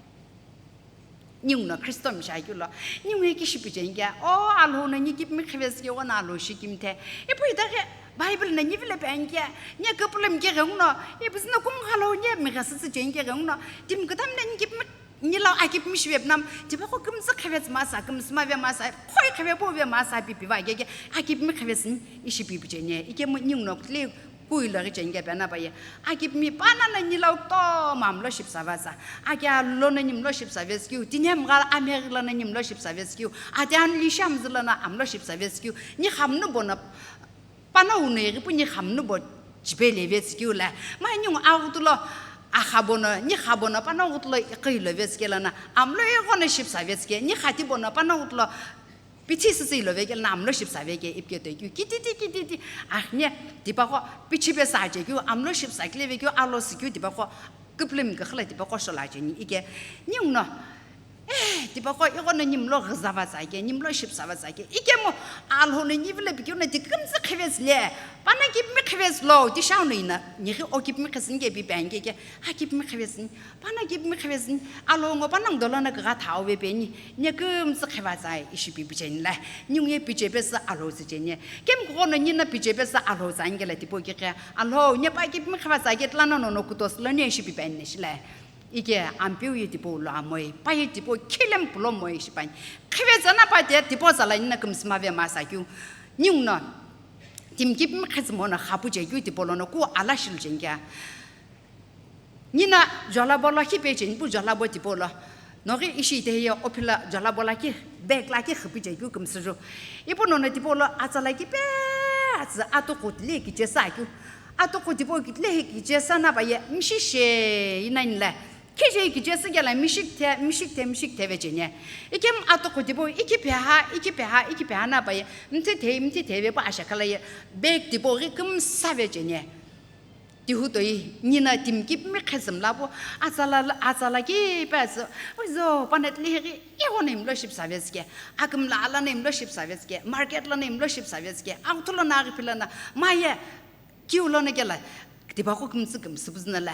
Ningu no Kristo mi shai keu lo, ningu ye kishi pi cheni ke, o Alhou no ni kipimi khivesi ke, o na Alhou shi kimthe. Ipu itaghi Bible no ni vile pe ani ke, ni küpülemi ke ghengu no, ipu zina kungu ghalo ni mi ghasütsü cheni ke ghengu no, timi kütami no ni kipimi, ni lau akipimi shive pnam, tipaqo kümtsü khivesi masa, kümsü ma ve masa, khoi khive pu ve masa, pipi va ke ke, akipimi khivesi ni ishi pi pi cheni, ikemu ningu no kle, Kui lo ghi cheni ke pe na pa ye. Akipimi pa na na ni lau to ma mlo shipsa va tsa. Ake alo no ni mlo shipsa ve sikeu. Tini amgha ameghi lo no ni mlo shipsa ve sikeu. Ate anu li shamzü lo no amlo shipsa ve sikeu. Ni khamnu bo no pa na uno ighi pu ni khamnu bo chipe le ve sikeu la. Ma ningu aghutu lo akha bo no, ni kha bo no pa na aghutu lo iqi lo ve sikeu lo no. Amlo igho no shipsa ve sikeu. Ni khati bo no pa na aghutu lo Pithi süsü ilo vekela na amlo shipsa veke ipike toikeu kititi kititi. Akhine tipaqo pithi pesa achekeu amlo shipsa kile vekeu alo sükeu tipaqo küpülümi küxü la tipaqo sholo acheni ike ninguno, eh, tipaqo ighono nimlo ghüzava tsa ike, nimlo shipsava tsa ike. Ikemu Alhou no nivilo pikeu no ti kümtsü khivesü le, pana kipimi khivesü lo, ti shau no ina, nighi o kipimi khisini ke pi pe ani ke, a kipimi khivesü ni. Pana kipimi khivesü ni, Alhou ngo panongu dolo no kugha thau ve peni, ni kümtsü khiva tsa ishi pi picheni la, ningu ye piche pesü Alhou tsücheni. Kemu kughono nina piche pesü Alhou tsa ani kela tipau kikhe, Alhou, ni pa kipimi khiva tsa ke tlana nono kutosu lo ni ishi pi pe ani shi la. Ike Ampeu ye tipau lo amoi, pa ye tipau khilemu pulo moi shi pani. Khivetsü na pa te tipau tsa la nina kümsü ma ve masa keu. Ninguno, timi kipimi khitsü mono khapu che keu tipau lono ku ala shilu cheni kea. Nina jolabo lakhi pecheni pu jolabo tipau lo. Noghi ishi ite hiye ophila jolabo lakhi, bag lakhi khipu che keu kümsüju. Ipu nono tipau lo atsa lakhi pe atsü atuqu tile kichesa keu. Atuqu tipau kitile hi kichesa na pa ye, mishi she inani la. Khije kichesa kela mishik the, mishik the, mishik the vecheni. Ikem atuqu tipau ikhi peha, ikhi peha, ikhi peha na pa ye, mthi the, mthi the ve pa asha khala ye, bag tipau ghi kümsa vecheni. Tihu toi, nina timi kipimi khetsü mla pu, atsa la, atsa lakhi pe atsü, oizo, panat lihiri, ighono imlo shipsa vesike, akümla ala no imlo shipsa vesike, market lono imlo shipsa vesike, aghutu lono aghi pi lono, ma ye, keu lono kela, tipaqo kümtsü kümsü püzü no la,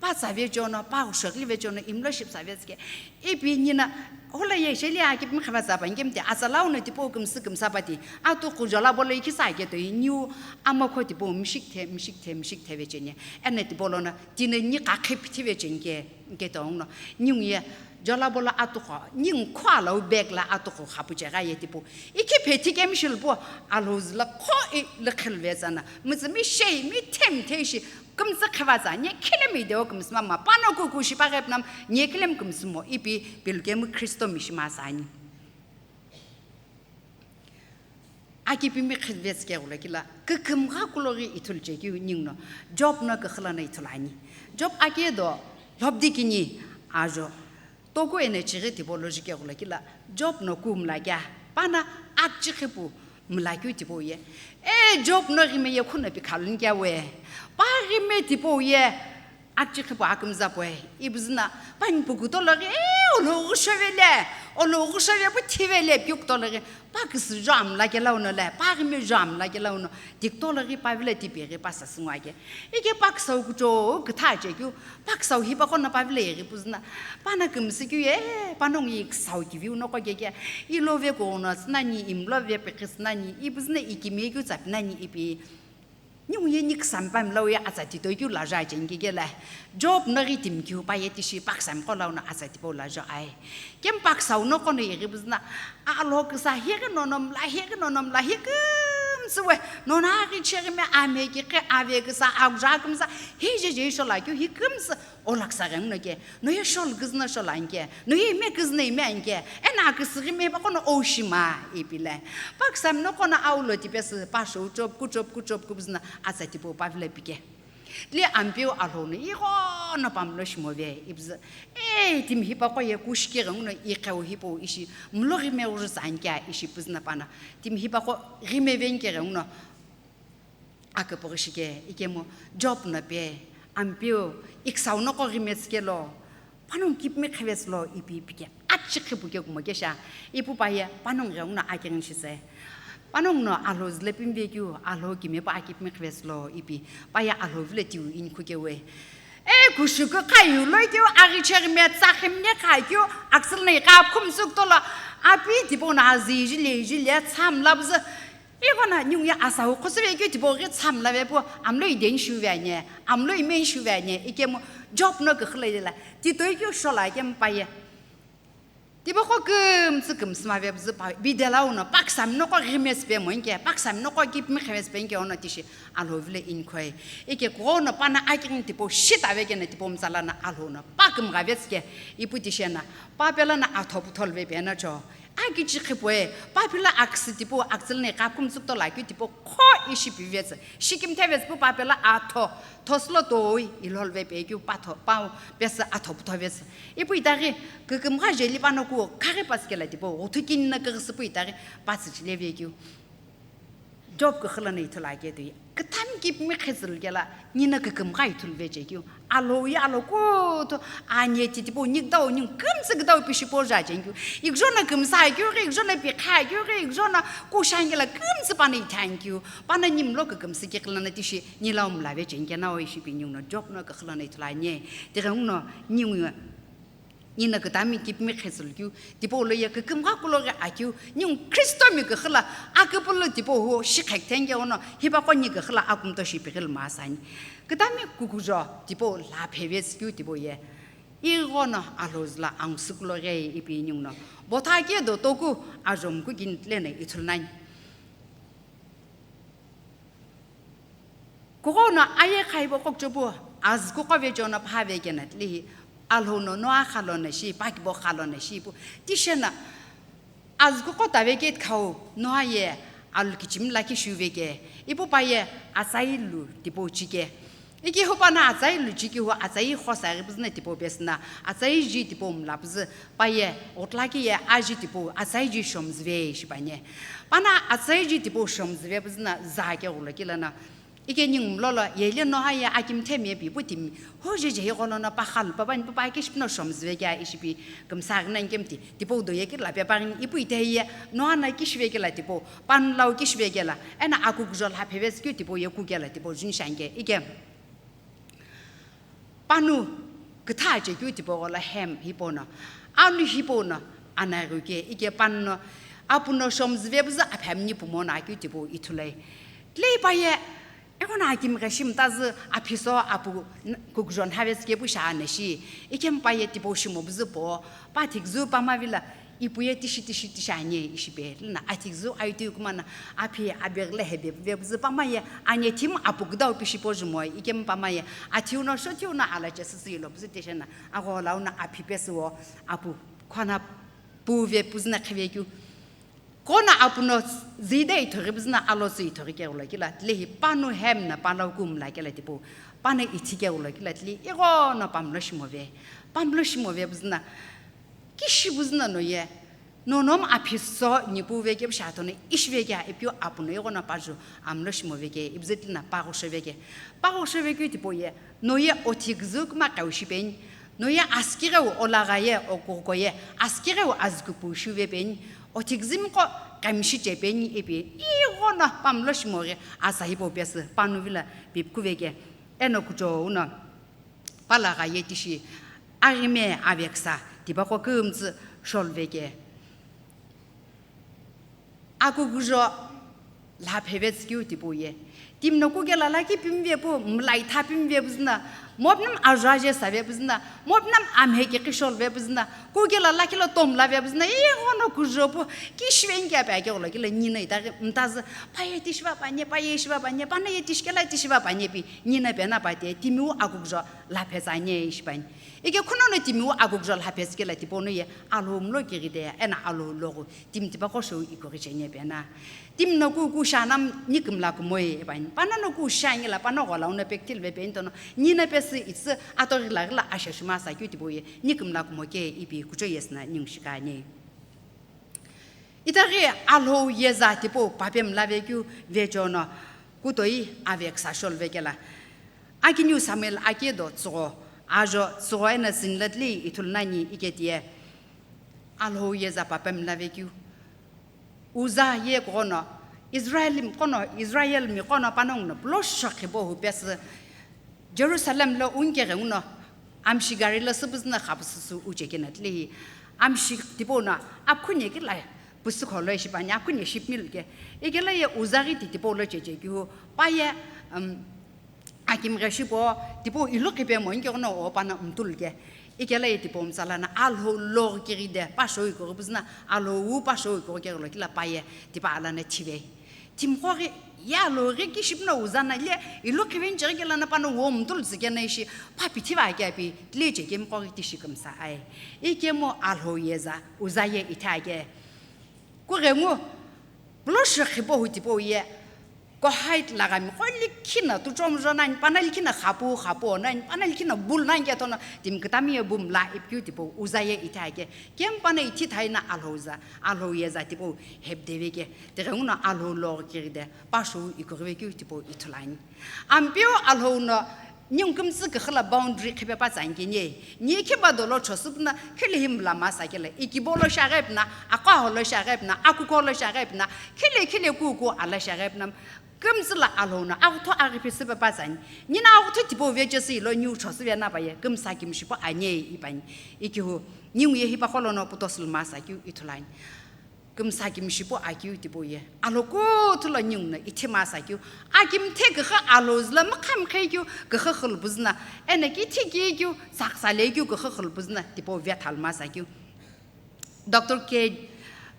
pa tsa vecheono, pa ghushoghili vecheono, imlo shipsa vesike, ipi nina, Hola ye sheli akipimi khiva tsa pa, nikemi te atsa lau no tipau kümsü kümsa pa ti, atuqu jolabo lo ikhisa ake toi, niu amokho tipau mishik the, mishik the, mishik the vecheni. Eno tipau lono, tino ni kakhe pithi vecheni ke, ke tongno. Ningu ye, jolabo lo atuqu, ningu kho alau bag lo atuqu khapu che gha ye tipau. Ikhi phe thi kemi shilpu, Alhou zü lo kho i lo khil vetsana. Mütsü mi shei, mi them the shi, Kümtsü khiva tsa, nye khilemu ideo kümsü mama, pano kuku shipa ghepnam, nye khilemu kümsü mo, ipi pilukemu Kristo mishi masa ani. Akipimi khivetsü ke ghulokila, kükümgha kuloghi ithulu chekeu ninguno, Job no küxü lono ithulu ani. Job ake do, lhobdi kini, ajo. Toku eno chighi tipau lo jike ghulokila, Job no kumla kea, pana akchi khipu, Mlakeu tipau ye, e, Job no ghime ye khuno pikhaluni kea we. Pa ghime tipau ye, akichikhipu akümza pue. Ipi züna, pani pukuto loghi, e, olo ghushovele, olo ghushove pu thivele, piukuto loghi, pa küsü jo amla kela uno le, pa ghime jo amla kela uno, tikto loghi, pa vile tipeghi, pa sasü ngwa ke. Ike pa küsau kucho, kütha chekeu, pa küsau hipaqo no pa vile ighi pu züna, pa na kümsü keu ye, pa nongu i küsau kiviu noqo keke, i love kuno sünani, i mlove pikhi sünani, ipi züna i kimiye keu tsa pinani ipi. Ningu ye ni küsami pa mlau ye atsa titoi keu lajo acheni keke le. Job no ghi timi keu pa ye tishi pa küsami qo launo atsa tipau lajo ae. Kemu pa küsau noqo no ighi pu züna, alo küsa highi nono mla, highi nono mla, hi kümsü we, nono aghi cheghi me ame kikhe ave küsa, aguja kümsa, hi jeje isho lakeu hi kümsü, ola küsa ghenguno ke, no ye shol küzüno shol anke, no ye ime küzüno ime anke, ena küsüghi me pa kono oshima, ipi le. Pa küsami noqo no aulo tipesü, pa shou chop, ku chop, ku chop, ku pu züna, atsa tipau pa vile pike. Tile Ampeu Alhou no ighono pa mlo shimove, ipi zü, e, timi hipaqo ye kushike ghenguno iqheu hipau ishi, mlo ghime ghuru zanke ishi pu züna pa na, timi hipaqo ghime venke ghenguno aküpüghü shike, ikemu Job no pe, Ampeu, i küsau noqo ghime tsükelo, pa nongu kipimi qhivetsü lo ipi pike, achikhipu ke kumo kesha, ipu pa ye, pa nongu ghenguno akighi shise. Pa nongu no Alhou züle pimi vekeu, Alhou kimiye pa akipimi qhivetsü lo ipi, pa ye Alhou vile tiu inikhu kewe. E, kushuku khayu lo keu, aghi cheghi me tsa khimne kha keu, aksül nei kha khumsü kuto lo, api tipau no azi jile, jile, tsa mla pu zü, ighono ningu ye asau khosüve keu tipau ghi tsa mla ve pu, amlo i deni shuve anye, amlo i meni shuve anye, ikemu Job no küxü lo ila, titoi keu shola kemu pa ye. Tipaqo kümtsü kümsüma ve pu zü pa, bidela uno, pa küsami noqo ghime tsüpe monke, pa küsami noqo kipimi qhime tsüpe nke ono tishi Alhou vile inikhoe. Ike kuno pa na akighi tipau shita veke na tipau mtsala na Alhou no, pa kümgha vetsüke, ipu tishi na, pa pelo na atho puthol ve pe na cho. Akichikhipu e, pa phila aksü tipau, aksül nei kha khumsü kuto lakeu tipau kho ishi pivetsü, shikimthe vetsü pu pa pelo atho, thosülo toi, ilhol ve pe keu pa tho, pa pesü atho puthol vetsü. Ipu itaghi, kükümgha jeli pa no ku, khaghi pa tsükela tipau, uthu kini na küghüsü pu itaghi, pa tsüchile vekeu. Job küxü lono ithulu ake toi, küthami kipimi qhetsülu kela, nino kükümgha ithulu vechekeu. Alhou ye alo kuthu, anye titipau, ni küdau, ni kümtsü küdau pishi po ja chenkeu. Ikjono kümsa keu ghi, ikjono pikha keu ghi, ikjono kushan kela kümtsü pa no ithan keu. Pa no ni mlo kükümsü kikhi lono tishi, ni lau mla vecheni kena o ishi pi ningu no Job no küxü lono ithulu anye. Tighenguno ningu Nino kütami kipimi qhetsülu keu, tipau lo ye kükümgha kulo ghi akeu, ningu Khristomi küxü lo aküpülü tipau hu shi khekthenge ono, hipaqo ni küxü lo akumto shi pighilu masani. Kütami kukujo tipau lha phevetsü keu tipau ye, ighono Alhou zülo angusü kulo ghi ipi ningu no, botha ke do toku ajomuku kini tile no ithulu nani. Kuqo no aye khaibo qokchopu, azü kuqo vecho no pha vekena tlihi, Alhou no Noah kha lono shi, pakibo kha lono shi pu, tishena azü kuqo tave ke khau, Noah ye alu kichimi lakhi shu veke, ipu pa ye atsai lu tipau chike. Iki hu pa no atsai lu chike hu atsai khosa ghi püzü na tipau pesü na, atsai ji tipau mla püzü, pa ye, ghutlaki ye aji tipau, atsai ji shomzüve shipane. Pa no atsai ji tipau shomzüve püzü na za ke ghulo kila na. Ike ningu mlolo, yeli Noah ye akimthe me pi pu timi, ho je je hi gholo no pa khalu, pa bani pa pa kish pino shomzüve kea ishi pi kümsa ghi na nkemti, tipau do ye kila pe pa ghi ipu ite ye, Noah no kish ve kila tipau, pa no lau kish ve kila, ena aku kujo lha phevetsü keu tipau ye ku kila tipau juni shanke, ike. Panu kütha chekeu tipau gholo Ham hipau no, anu hipau no, anaghi ke, ike panu no, apu no shomzüve püzü aphi amni pumo no akeu tipau ithulai. Tile pa ye, eghono akimgha shi mtazü aphi so apu n-, kukujo nhave tsüke pu sha anashi, ikemu pa ye tipau shimo püzü po, pa thiküzü pa mavilo, ipu ye tishi tishi tishi anye ishi pe, lina athiküzü aitui kuma na aphi abeghi lo hebe puve püzü pa ma ye anye thimu apu küdau pishi po jumo ikemu pa ma ye athiu no shothiu no ala chesü sü ilo püzü tishena agho lau no aphi pesü wo apu khona puve püzü na khivekeu. Kono apu no zide ithoghi püzü na alo sü ithoghi keghulo kila, tilehi panu Ham no pa lau kumla kela tipau, pa no ithi keghulo kila, tile ighono pa mlo shimove, pa mlo shimove püzü na, kishi püzü na no ye, Nonom aphi so nipu veke psha tono ishi veke ipiu apuno ighono paju amlo shimo veke ibzitli na paghosho veke. Paghosho vekeu tipau ye, no ye othigzu kuma qeu shipeni, no ye asikireu olagha ye okuko ye, asikireu azkupu shuve peni, othigzimqo qemshi chepeni ipi, ighono pamlo shimo ghi asahi po pesi panu vila pipku veke, eno kuchou no palagha ye tishi, aghime aveksa, tipaqo kümtsü shol veke. Akugujo lha phevetsü keu tipau ye. Timi no kuke lala ki pimve pu, mlai tha pimve püzü na, mopnam ajuaje save püzü na, mopnam amhe ke kishol ve püzü na, kuke lala kilo tomla ve püzü na, ighono kujo pu, kishven ke ape ake olo kilo nina itaghi mtazü, paye tishiva panye, paye ishiva panye, pana ye tishikela tishiva panye pi, nina pe na pate, timiu akugujo lha phetsü anye ishipani. Ike khunono timiu akugujo lha phetsü kela tipau no ye, Alhou mlo kighide, ena Alhou loghu, timi tipaqo shou ikughi chenye pena. Timi no ku, ku shanam nikimla kumoi epani. Pana no ku shangi la, pana ghola uno pektil ve peni tono. Nina pesi itsi ato ghila ghila asha shima sa keu tipau ye. Nikimla kumo ke ipi kucho yesna ning shikani. Itaghi Alhou yeza tipau pape mla vekeu vechono. Kutoi aveksa shol vekela. Akiniu Samuel ake do tsugho. Ajo tsugho ena sinlatli ithulnani iketie. Alhou yeza pape mla vekeu. Uza ye kono, Israel mi kono, Israel mi kono panongu no, pulo shokhibo hu pesi, Jerusalem lo unkeghengu no, amshi gari lo süpüzü no khapususu uchekena tlehi, amshi tipau no, akhune kila, pusu kholo shipani, akhune shipmil ke, ikela ye uza ghi ti tipau lo cheche kihu, paye, um, Akimghe shipo, tipau ilu qhipe mo, inke ghono o pana mtul ke. Ikela ye tipau mtsala na, Alhou loghu kighide, pa shou ikughi püzü na, Alhou wu pa shou ikughi keghi lo kila paye, tipa ala na thive. Timqo ghi, ye Alhou ghi kishi püno uza na le, ilu qhive ncheghi kela na pana wo mtul tsükena ishi, pa pithiva ake api, tile che kemqo ghi tishi kümsa ae. Ikemu Alhou yeza, uza ye itha ake. Kughengu, pulo shokhibo hu tipau ye, Kohait laga mi qo likhi na tuchomjo nani, pana likhi na khapu, khapu nani, pana likhi na bul nani ke tono, timi kütami ye bumla ipikeu tipau, uza ye itha ke. Kemu pana ithi thai na Alhou za, Alhou yeza tipau, hepdeve ke. Tighengu no Alhou loghu kighide, pa shou ikughi vekeu tipau ithulani. Ampeu Alhou no, ningu kümtsü küxü la boundary qhipe pa tsa nkeni. Ni khiba dolo chosüpüna, khile hi mla masa kele. Ikibo lo shaghe püna, aqo aho lo shaghe püna, akuko lo shaghe püna, khile khile kuku ala shaghe püna. Kümtsü la Alhou no, aghutho aghi phi süpe pa tsani. Nina aghutho tipau vechesü ilo niu chosüve na paye, kümsa kimshipo anye ipani. Ikihu, ningu ye hipaqo lono puto sülma sa kiu ithulani. Kümsa kimshipo akiu tipau ye. Alhou kuthu lo ningu no ithi masa kiu. Akimthe küxü Alhou züla mükha mükhe kiu küxü xülpüzü na. Ena kithi ki kiu saksa le kiu küxü xülpüzü na tipau vetha masa kiu. Doctor K,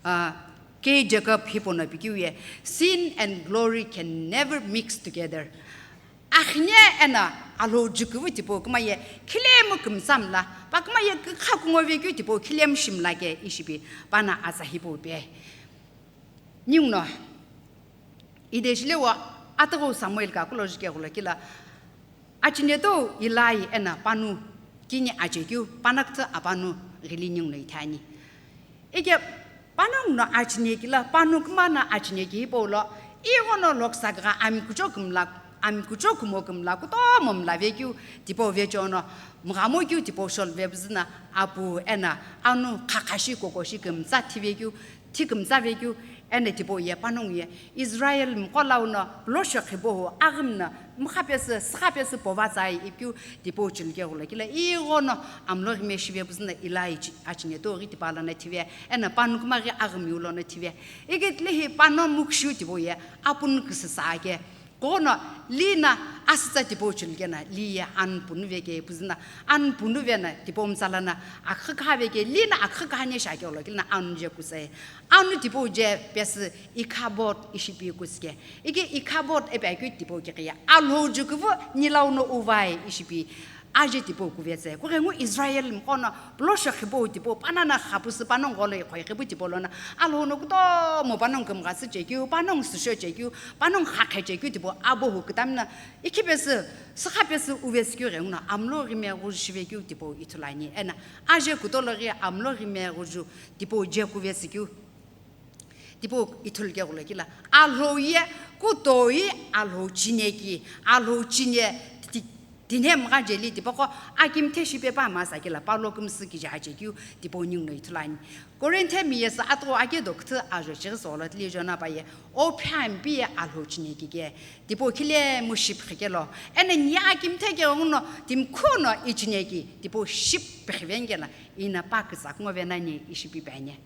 uh, K Jacob hipau no pikeu ye. Sin and glory can never mix together. Akhine ena Alhou jukuvu tipau kuma ye khilemu kümtsa mla, pa kuma ye kükha kungo vekeu tipau khilemu shimla ke ishipi, pana atsa hipau pe. Ningu no, ideshile wa ataghu Samuel ka kulo jike ghulo kila, achineto Eli ena panu kini achekeu, panakütü apanu ghili ningu no ithani. Ike panongu no achine kila, panu kuma no achine ki hipau lo, ighono loksa kugha ami kucho kümla, ami kucho kumo kümla, kutomo mla vekeu, tipau vechono, mghamo keu tipau shol vepüzü na, apu ena, anu khakhashi kokoshi kümtsa thi vekeu, thi kümtsa vekeu, ena tipau ye panongu ye, Israel mqo lau no pulo shokhibo hu aghim no mkha pesü, sükha pesü pova tsai ipikeu tipau chilke ghulo kila ighono amlo ghime shive püzü na Eli chi-, achineto ghi tipa lono thive, ena panu kuma ghi aghimiu lono thive. Ikitile hi panu mukshu tipau ye apunu küsüsa ake. Kono Li na asütsa tipau chilke na Li ye anu punu veke püzü na anu punu ve na tipau mtsala na akhükha veke Li na akhükha ne shake ghulo kila na anu je kusae. Anu tipau je pesü Ikhabod ishipi kusike. Ike Ikhabod ipi akeu tipau kighiye. Alhou jukuvu nilau no uvai ishipi. Aje tipau kuvetsü, kughengu Israel mqo no pulo shokhipu tipau panana xapusu panongu gholo iqhoiqipu tipau lono, Alhou no kutomo panongu kümgha süchekeu, panongu süsho chekeu, panongu xakhe chekeu tipau apuhu kütamino ikhipesü, sükhapesü uvesükeu ghenguno amlo ghime ghuju shivekeu tipau ithulu ani. Eno aje kutolo ghi amlo ghime ghuju tipau je kuvesükeu tipau ithulu keghulo kila, Alhou ye kutoi Alhou chineki, Alhou chine ti-, tinhe mgha jeli tipaqo akimthe shipe pa masa kila, palo kümsü kije achekeu tipau ninguno ithulu ani. Korinthe mi yesü atughu ake do küthü ajo chighi solo tili jona pa ye, o phempi ye Alhou chineki ke tipau khile mu shiphi kelo, eno ni akimthe keghenguno timi khuno ichineki tipau shiphi vengela, ina pa küsa kungo venani ishi pi peni.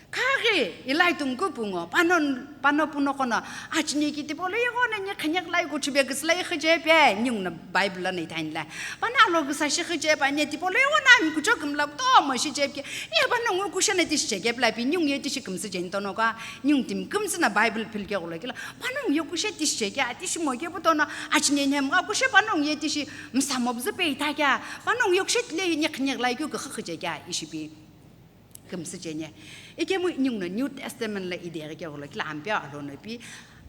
Khaghi ilai tungku pungo, pano, pano puno kono, achineki tipau lo ighono ni khenek lai kuchube küsü lai khijepe, ninguno Bible lono ithanile. Pano alo küsa shi khijepe, ani tipau lo ighono ami kucho kümla kutomo shijepke, e pano ngu kushena tishi chekepla pi, ningu ye tishi kümsü jeni tono ka, ningu timi kümsü na Bible philke ghulo kila, pano ngu ye kushe tishi cheke, tishi moke putono, achineni hemgha kushe pano ngu ye tishi msamo bzü pe ithake, pano ngu ye kushe tile ni khenek lai keu küxü khijeke, ishi pi. Kümsü cheni. Ikemu ninguno New Testament lo ideghi keghulo kila ampeu Alhou no pi,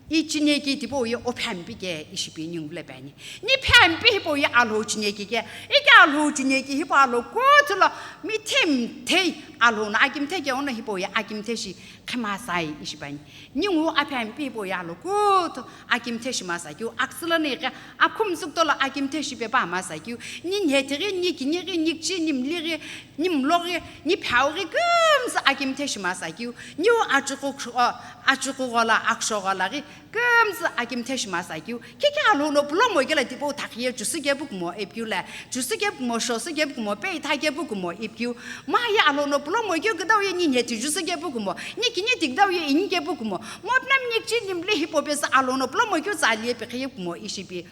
ichineki tipau ye o phempi ke ishi pi ningu vilo peni. Ni phempi hipau ye Alhou chineki ke, ike Alhou chineki hipau Alhou kuthulo mithemthei Alhou no akimthe keghuno hipau ye akimthe shi khima sai ishi peni. Ningu aphempi hipau ye Alhou kuthu akimthe shi masa keu, aksülo ni ghi akhumsü kutolo akimthe shipe pa masa keu, ni nheti ghi, ni kini ghi, ni kichi, ni mli ghi, ni mlo ghi, ni phau ghi kümsü akimthe shi masa keu, niu achughu, achughu ghola, akhusho ghola ghi kümsü akimthe shi masa keu, kike Alhou no pulo mo kela tipau thakhi ye chusü kepu kumo ipikeu le, chusü kepu kumo, shosü kepu kumo, pe itha kepu kumo ipikeu, ma ye Alhou no pulo mo keu küdau ye ni nheti chusü kepu kumo, ni kini ti küdau ye ini kepu kumo, mo pnam ni kichi ni mli hipau pesü Alhou no pulo mo keu tsali ye pikhi ye kumo ishi pi.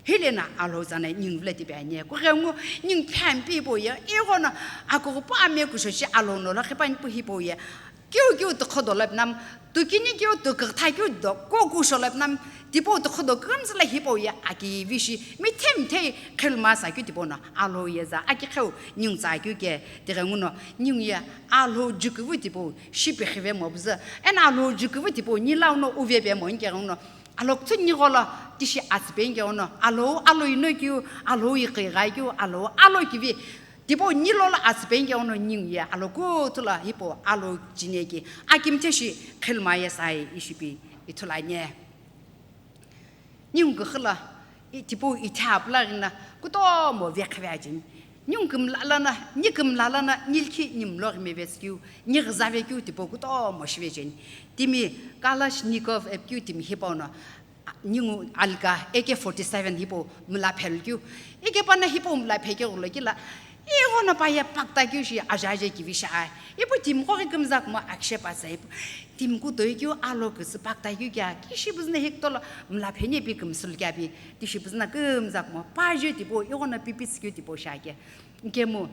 Hile na Alhou tsana ningu vilo tipe ani, kughengu ningu phempi hipau ye, ighono akughupu ame kusho shi Alhou no lo khipani pu hipau ye, keu keu tükhodo lo pnam, tükini keu tükütha keu do, ko kusho lo pnam, tipau tükhodo kümsü lo hipau ye, akivi shi, mithemthei khilma sa keu tipau no, Alhou ye za, akikheu ningu tsa keu ke, tighenguno, ningu ye, Alhou jukuvu tipau, shipikhive mo bzü, eno Alhou jukuvu tipau, ni lau no uve pe mo inkerono, Alhou kuthu ni gholo tishi atsüpe inkerono, Alhou, Alhou ino keu, Alhou iqi ghai keu, Alhou, Alhou kivi, tipau ni lolo atsüpe inkerono ningu ye, Alhou kuthulo hipau, Alhou chineki, akimthe shi khilma ye sai ishi pi ithulu ani. Ningu küxü lo, i, tipau ithe apula ghina, kutomo vekhive ajeni. Ningu kümla lono, ni kümla lono, ni likhi ni mlo ghime vesükeu, ni ghüzave keu tipau kutomo shive jeni. Timi Kalashnikov ipikeu timi hipau no, ningu alika A K forty-seven hipau mla phelu keu. Ike pano hipau mla pheke ghulo kila, ighono pa ye pakta keu shi aja aje kivi shi a. Ipu timi qo ghi kümza kumo akishe pa sa ipu. Timi kutoi keu alo küsü pakta keu kea, kishi bzüna hikutolo mla pheni pi kümsülu kea pi, tishi bzüna kümza kumo, pa je tipau, ighono pipitsü keu tipau shi ake. Nkemu,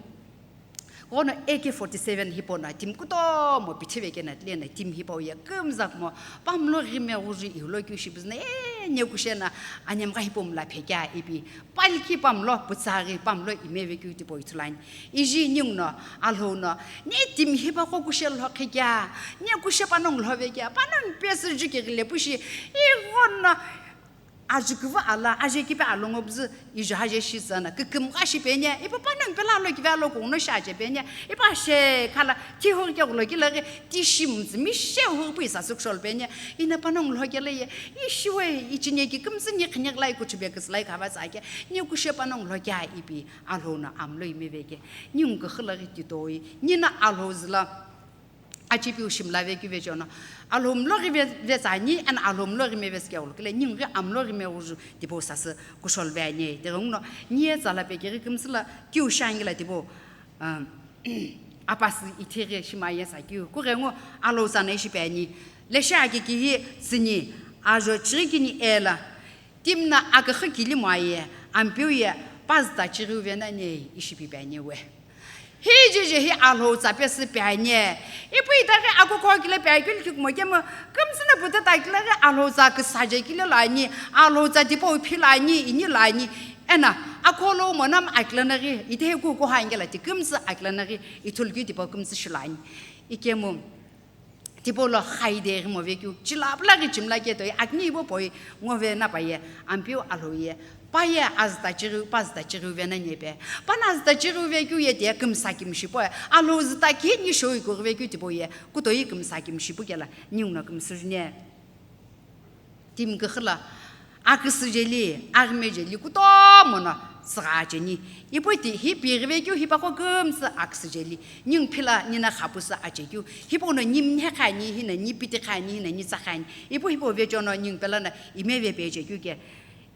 ghono A K forty-seven hipau no, timi kutomo pithive kena tile na, timi hipau ye kümza kumo, pamlo ghime ghuju ihulo keu shi bzüna, e, ne kushena, anemgha hipau mla phekea ipi, pa likhi pamlo, pütsa ghi pamlo imeve keu tipau ithulu ani. Iji ninguno, Alhou no, ni timi hipaqo kushe lhokhe kea, ni kushe panongu lhove kea, panongu pesü juke ghile pushi, ighono, ajukuvu ala, aje kipe alongo bzü, iju haje shi tsana, kükümgha shi peni, ipu panongu pelo alo kive alo kughuno shi aje peni, ipu ashe khala, thi hughi keghulo kile ghi, tishi mtsü, mishe hughi pu isa sükshol peni, ina panongu lhokele ye, ishiwe, ichineki kümsü ni khenek lai kuchube küsü lai khava tsa ke, ni kushe panongu lhokea ipi, Alhou no amlo imeve ke, ningu küxü lo ghi titoi, nino Alhou zülo, achipiu shimla vekeu vecheono, Alhou mlo ghi ve-, vetsani, eno Alhou mlo ghime vesükeu lo kile, ningu ghi amlo ghime ghuju tipau sasü kushol ve ani, tighenguno, ni ye tsala pekeghi kümsü lo, kiu shi angila tipau, um, apasü ithighi shima ye sa kiu, kughengu Alhou tsana ishi pe ani, leshe aki kihi tsüni, ajo chighi kini ela, Timi no aküxü kili moaye, Ampeu ye, pazü ta chighiu venani ishi pi pe ani we. Hi jeje hi Alhou tsa pesü pe ani. Ipu itaghi akukuhou kile pe akeu likhi kumo kemu, kümsü no puta ta kile ghi Alhou tsa küsaje kile lo ani, Alhou tsa tipau phi lo ani, ini lo ani. Eno, Akholo monam akilana ghi, itehi kukuha angela ti kümtsü akilana ghi, ithulu keu tipau kümtsü shilani. Ikemu, tipau lo xaide ghi movekeu, chila pula ghi chimla ke toi, akini ibo poi ngove na paye, Ampeu Alhou ye, paye azüta chighiu, pazüta chighiu vena nyepe. Pana azüta chighiu vekeu ye te kümsa kimshipo, Alhou züta kini shoi kurvekeu tipau ye, kutoi kümsa kimshipu kela, ningu no kümsü june. Timi küxü lo, aküsü jeli, aghime jeli kutomo no tsügha cheni. Ipu ti hi pighive keu hipaqo kümtsü aküsü jeli. Ningu phila nina xapusu achekeu. Hipau no ni mnhe khani, hina ni piti khani, hina ni tsa khani. Ipu hipau vecho no ningu pela no imeve pechekeu ke.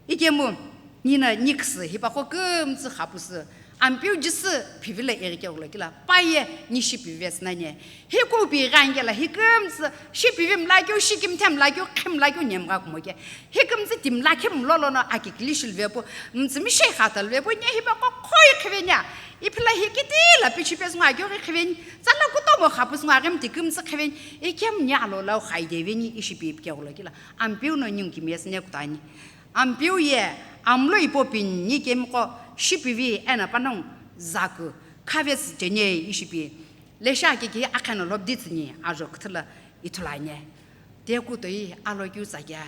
Ikemu, nina ni küsü hipaqo kümtsü xapusu. Ampeu Jisü phivilo ighi keghulo kila, paye ni shipivi vesü nani. Hi kupi ghi angela, hi kümtsü shipivi mlakeu, shikimthe mlakeu, khimlakeu nemgha kumo ke. Hi kümtsü timlakhe mlolo no akikili shilvepu, mtsümi shei khatalvepu, ni hipaqo khoi khivenia. Iphila hi kitila pichi pesü ngo akeu ghi khiveni, tsala kutomo xapusu ngo aghimti kümtsü khiveni, ikemu ni Alhou lau xaide veni ishipivi keghulo kila. Ampeu no ningu kimiye sü ne kutani. Ampeu ye, amlo ipo pini kemiqo shipivi eno panongu zaku khavetsü cheni ishipi. Lesha kiki akheno lhobditsüni ajo küthülo ithulu ani. Te kutoi alo keu tsa kea.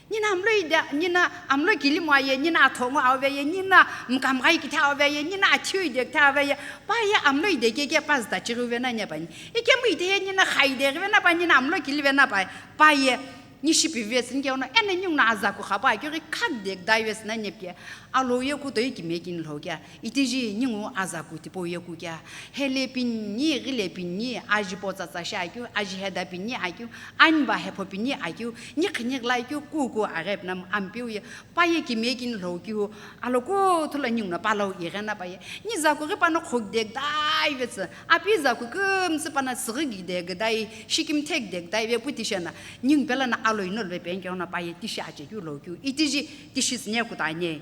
Nina amlo ida, nina amlo kilimu aye, nina athongu auve ye, nina mkamghai kithe auve ye, nina athiu ide kithe auve ye, paye amlo ide keke pazüta chighiu vena nye pani. Ikemu ide ye nina xaide ghi vena pani, nina amlo kili vena pa, paye ni shipivi vesü nike ono, eno ningu no azaku xapu akeu ghi khakde kdai vesü na nyepke, Alhou ye kutoi kimiye kini lhokea, itiji ningu azaku tipau ye kukea, hele pini, ghile pini, ajipo tsatsa shi akeu, aji heda pini akeu, aniva hepho pini akeu, ni khini ghila akeu, kuku aghepu na Ampeu ye, paye kimiye kini lhokeu, Alhou kuthu lo ningu no palau ighi na paye, ni zaku ghi pano khokde kdai vesü, api zaku kümtsü pano tsüghi kide kdai, shikimthe kide kdai ve pu tishena, ningu pela no Alhou ino lve peni keu no paye tishi achekeu lhokeu, itiji tishi sü ne kutani.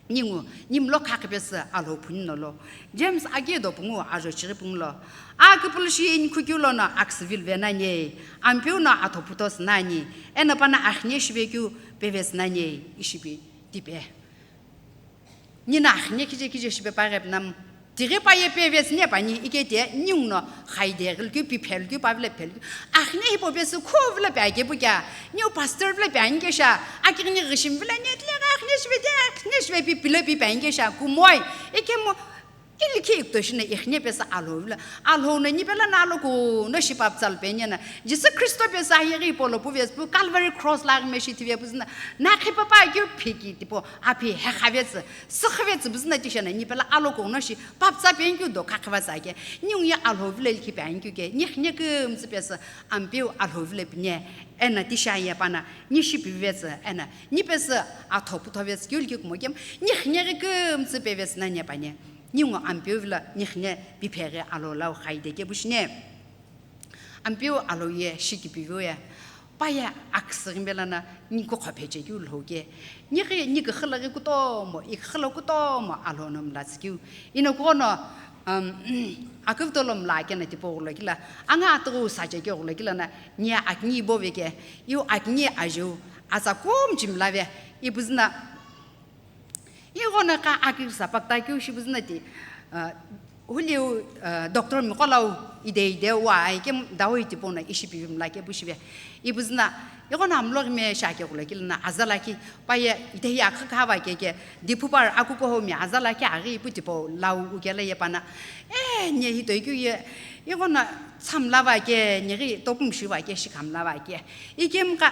Ningu, ni mlo khakhi pesü Alhou phuni nolo. James agi do pungu ajo chighi pungu lo. Aküpülü shi inikhu keu lono aküsüvilo vena nye. Ampeu no atho puto sü nani. Eno pano akhine shivekeu pevesü nani. Ishipi tipe. Nina akhine kije kije shipe paghepu na. Tighi paye pevetsü ne pani ikete ningu no xaide ghilkeu pi phelkeu pavilo phelkeu. Akhine hipau pesü khuvilo pe akepu kea. Niu pastor vilo pe ani kesha. Akighini ghishimi vilo ne tile gha akhine shive te akhine shive pi pilo pi pe ani kesha. Kumoi. Ikemu ilikhi ikuto shina ikhine pesü Alhou vilo. Alhou no ni pela no aloku no shi paptsalo pe nyena. Jisü Khristo pesü ayeghi hipau lo puvetsü pu Calvary cross lo aghime shi thive puzüna. Nakhi papa keu phiki tipau aphi hekhavetsü. Sükhüve tsübüzü na tishena ni pela aloku no shi paptsa penikeu do khakhiva tsake. Ningu ye Alhou vilo likhi penikeu ke. Ni khine kümtsü pesü Ampeu Alhou vilo pine. Eno tisha ye pano ni shipivi vetsü. Eno ni pesü atho putho vetsü keu likhi kumo kemu. Ni khine ghi kümtsü pevetsü na ne pani. Ningu Ampeu vilo ni khine piphe ghi Alhou lau xaide kepu shine. Ampeu Alhou ye shikipiviu ye, paye aküsü ghi melana ni kukho phechekeu lhokeu. Ni ghi, ni küxü lo ghi kutomo, iküxü lo kutomo Alhou no mlatsükeu. Ino kuno, um, aküvüto lo mlakena tipau ghulokila, anga atughu sachekeu ghulokila na, ni akini ibo veke, iu akini ajiu, atsa kumchi mlave, ipuzüna, Ighono kha akighi sapakta keu shipüzüna ti, ah, huliu, ah, doctor miqolau ide ide wa ai ke dawa itipono ishipivi mla ke pu shive. Ipüzüna, ighono amlo ghime shake ghulokilana aza lakhi, paye itehi akha khava keke, diphu par akukuhomi aza lakhi aghi ipu tipau lau ukela ye pana. Eh, nye hitoi keu ye, ighono tsamla va ke, nye ghi topum shiva ke, shikamla va ke. Ikemu kha,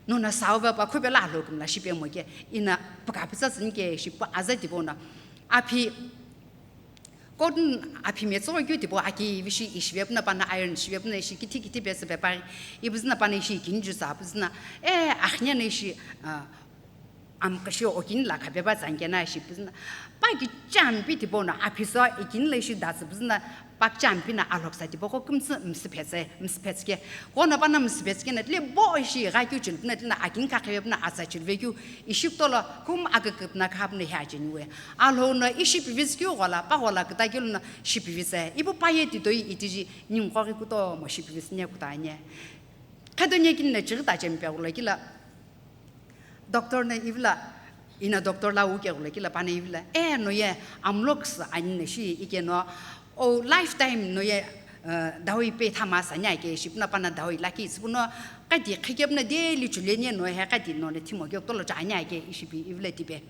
Nona sauve pa khupela alo kumla shipemo ke, ina pukapitsa tsünike shipu aza tipona. Aphi, cotton aphi metsüghoi keu tipau aki vishi ishive puna pana iron shive puna ishi kithi kithi pesü pepa, ipüzüna pana ishi ikini jusa püzüna, eh, akhine na ishi, ah, amkashi okini la khapepa tsangkena ishi püzüna. Pa kichampi tipona aphi so ikini la ishi datsü püzüna, Pakcha ampina alhoksa tipaqo kümtsü msüphetse, msüphetsike. Kono pana msüphetsike na tile bo ishi gha keu chilpuna tile na akin khakhive puna atsa chilve keu ishi kutolo kum aküküpuna khapuna hi acheni we. Alhou no ishi pivitsi keu ghola, pa ghola küta keu lono shi pivitse. Ipu paye titoi itiji ningu qoghi kutomo shi pivitsi ne kuta anye. Khedo nye kini na chighi ta chempe ghulo kila. Doctor no ivila, Ina doctor lau keghulo kila pana ivila, e, no ye amlo küsü ani na shi ikeno, o lifetime no ye, uh, dawai pe thama sani ake ishi puna pana dawai lakhi ishi puno, kati khike puna daily chuleni no he kati no le thimo ke tolo cha ani ake ishi pi ivila tipe.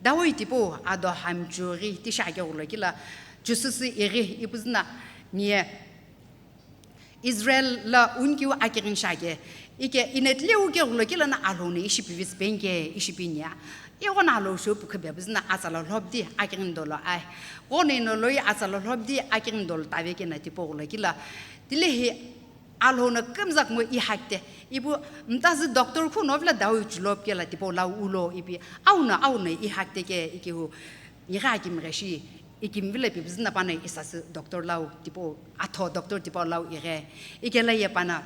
Dawai tipo ado hamchuri tisha keghulo kila, chusüsü iri ipuzna, nie, Israel la unikeu akighini shiake, ike ina tile uke ghulo kila na Alhou no ishi pivisi penke, ishi pinia. Ighono Alhou shou pukhipe püzü na atsala lhobdi akighini dolo ai. Ghono ino loi atsala lhobdi akighini dolo tave kena tipo ghulo kila. Tilehi Alhou no kümzak mo ihakte. Ipu mtazü doctor khu no vila dawi chulo kela tipo lau ulo ipi. Au no, au no ihakte ke ikehu. Igha akimghe shi, ikimvile pi püzü na pana isasü doctor lau tipo, atho doctor tipo lau ighe. Ikela ye pana,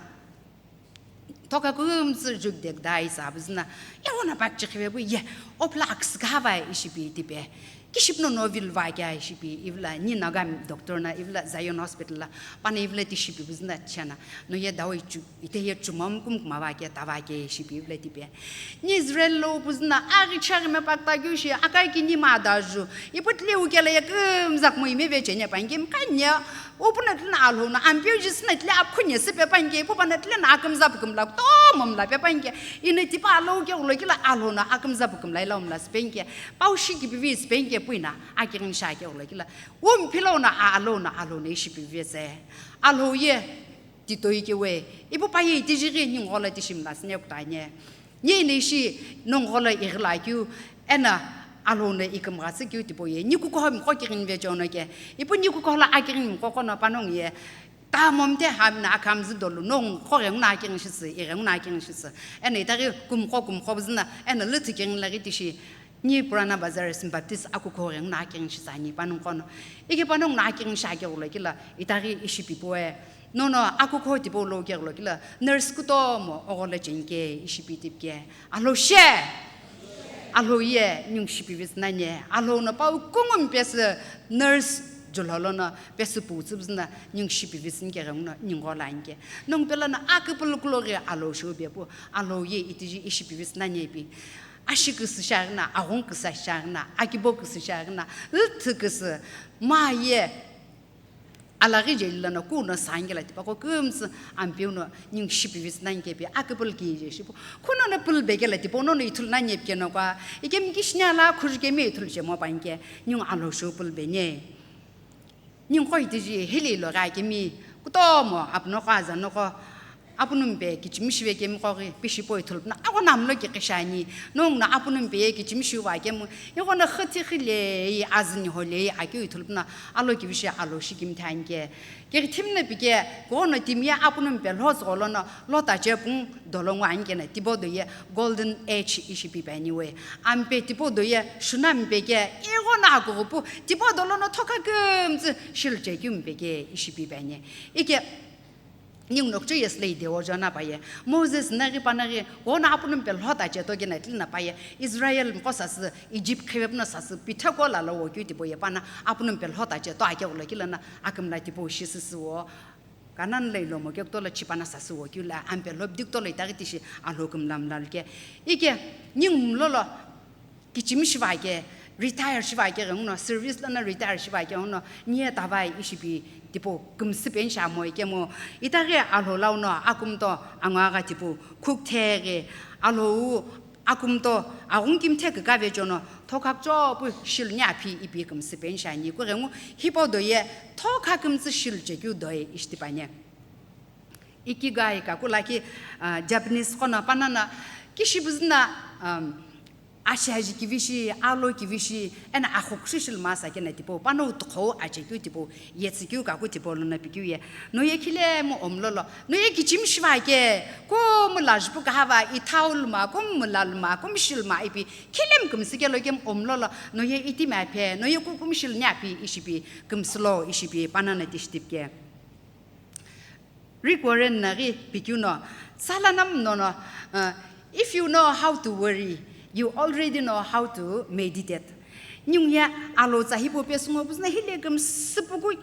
thoka kümtsü juk dek dai sa püzü na, ewo na pak chikhive bu ye, opla aksü kha vai ishi pi tipe. Kiship no novel va kya ishi pi, ivla ni Nagami doctor na, ivla Zion Hospital la, pana ivla ti shi pi püzü na chana, no ye dawai chu, ite ye chumam kum kuma va kya, ta va kya ishi pi ivla tipe. Ni Israel lo püzü na aghi chaghi me pakta keu shi, akai ki ni ma da ju. Ipu tile ukela ye kümzak mo ime ve chenya panke, mkanya, upu na tile na Alhou na, ampeu jisü na tile apkhu nye sipe panke, ipu pana tile na akümza pükümla, to momla pe panke. Ina tipa alo uke ulo kila Alhou na akümza pükümla ila umla sipenke. Pau shi ki pivi sipenke puina, akirin sha ke ulo kila. Umphilo na a alo na Alhou na ishi pivi se. Alhou ye, titoi kewe, ipu paye itijighi ningu ghola tishimla sine kutanye. Ni ina ishi nongu ghola ighila keu, ena Alhou no ikümgha sü keu tipo ye, ni kukuho mkho kighini ve chono ke, ipu ni kukuho la akighini mkho kono panongu ye, ta momte hamna akamzü dolu, nongu kho ghengu na akighini shitsu, ighengu na akighini shitsu. Ena itaghi kumkho kumkho buzuna, ena lüthu kighini laghi tishi, Ni Purana Bazar Baptist akukho ghengu na akirin shi tsani panongu kono. Ike panongu na akirin shi ake ghulo kila, itaghi ishi pipoe. Nono akukho tipo lo ke ghulo kila, nurse kutomo oghola chenke ishi pi tipke. Alhou she! Alhou ye, nyung shi pivisi nanye. Alhou no pau kungum pesi nurse julholo no pesi pu tsubzina nyung shi pivisi nke ghengu no nyung ghola anke. Nung pela no akipulu kulo ghi Alhou shu bepu. Alhou ye itiji ishi pivisi nanye pi. Ashi küsü shiaghina, aghungu küsü shiaghina, akibo küsü shiaghina, lüthü küsü, ma ye, alaghi jeli lono kuno sangela tipaqo kümsü ampeu no nyung shi pivisi nani kepi, akipulu kije shipu. Kuno no pulu bekela tipo, nono ithulu nani epikeno kwa, ikemi kishini ala khurikemi ithulu shemo panke, nyung Alhou shu pulu bene. Ningu qo itiji hili lo ghi akemi, kutomo apunoqo, azanoqo, apunumpe kichimi shive kemiqo ghi, pishipo ithulu puna, agho namlo ki qishani, nongu no apunumpe ye kichimi shiva kemu, ighono xüthi xile, azini hole, akeu ithulu puna, alo kivishi Alhou shi kimthanke. Kiri thimna pike, kono timi ye apunumpe lho zgolo no, Lota che pung dolo ngo ani kena, tipau do ye golden age ishi pi peni we. Ampe tipau do ye shuna mpe ke, ighono akughupu, tipau dolo no thoka kümtsü shilu che keu mpe ke ishi pi peni. Ike, ningu no kuchu yes lei dewo jona pa ye. Moses na ghi pa na ghi, ghono apunumpe Lota che to kena tlina pa ye. Israel mqo sasü, Egypt khive puno sasü, pithako lalo wo keu tipau ye pa na, apunumpe Lota che to ake ulo kila na, akümla tipau shi sisi wo. Kanan lo ilo mo kekutolo chipana sasü wo keu la ampe lhobdi kutolo itaghi tishi Alhou kümlamla luke. Ike, ningu mlolo kichimi shiva ke, retire shiva ke ghenguno, service lono retire shiva ke ghenguno, nie tavai ishi pi tipau kümsü pensha mo ikemu. Itaghi Alhou lau no akumto angu agha tipau khuktheghi Alhou Akumto, aghungu kimthe kükave chono, thokha kuchopu shilu ni aphi ipi kümsü penshi ani, kughengu hipau do ye, thokha kümtsü shilu chekeu do ye ishi tipani. Ikigai kaku lakhi, ah, Japanese qono panana, kishi buzüna, um, ashi aji kivishi, alo kivishi, ena axu kushu shilu masa kena tipau, panongu tuqhou achekeu tipau, yetsükeu kaku tipau lono pikeu ye. No ye khilemu omlolo. No ye kichimi shiva ke, kumu lajupu kahava, ithau luma, kumu mula luma, kumu shi luma ipi, khilemu kümsü kelo kemu omlolo. No ye itimi aphe, no ye kukumu shi lunya aphi, ishipi, kümsülo, ishipi, panana tishi tipike. Rick Warren na ghi pikeu no, sala nam nono, uh, if you know how to worry, you already know how to meditate. Ningu ye alo tsa hipau pesü ngo püzüna hile kümsü puku,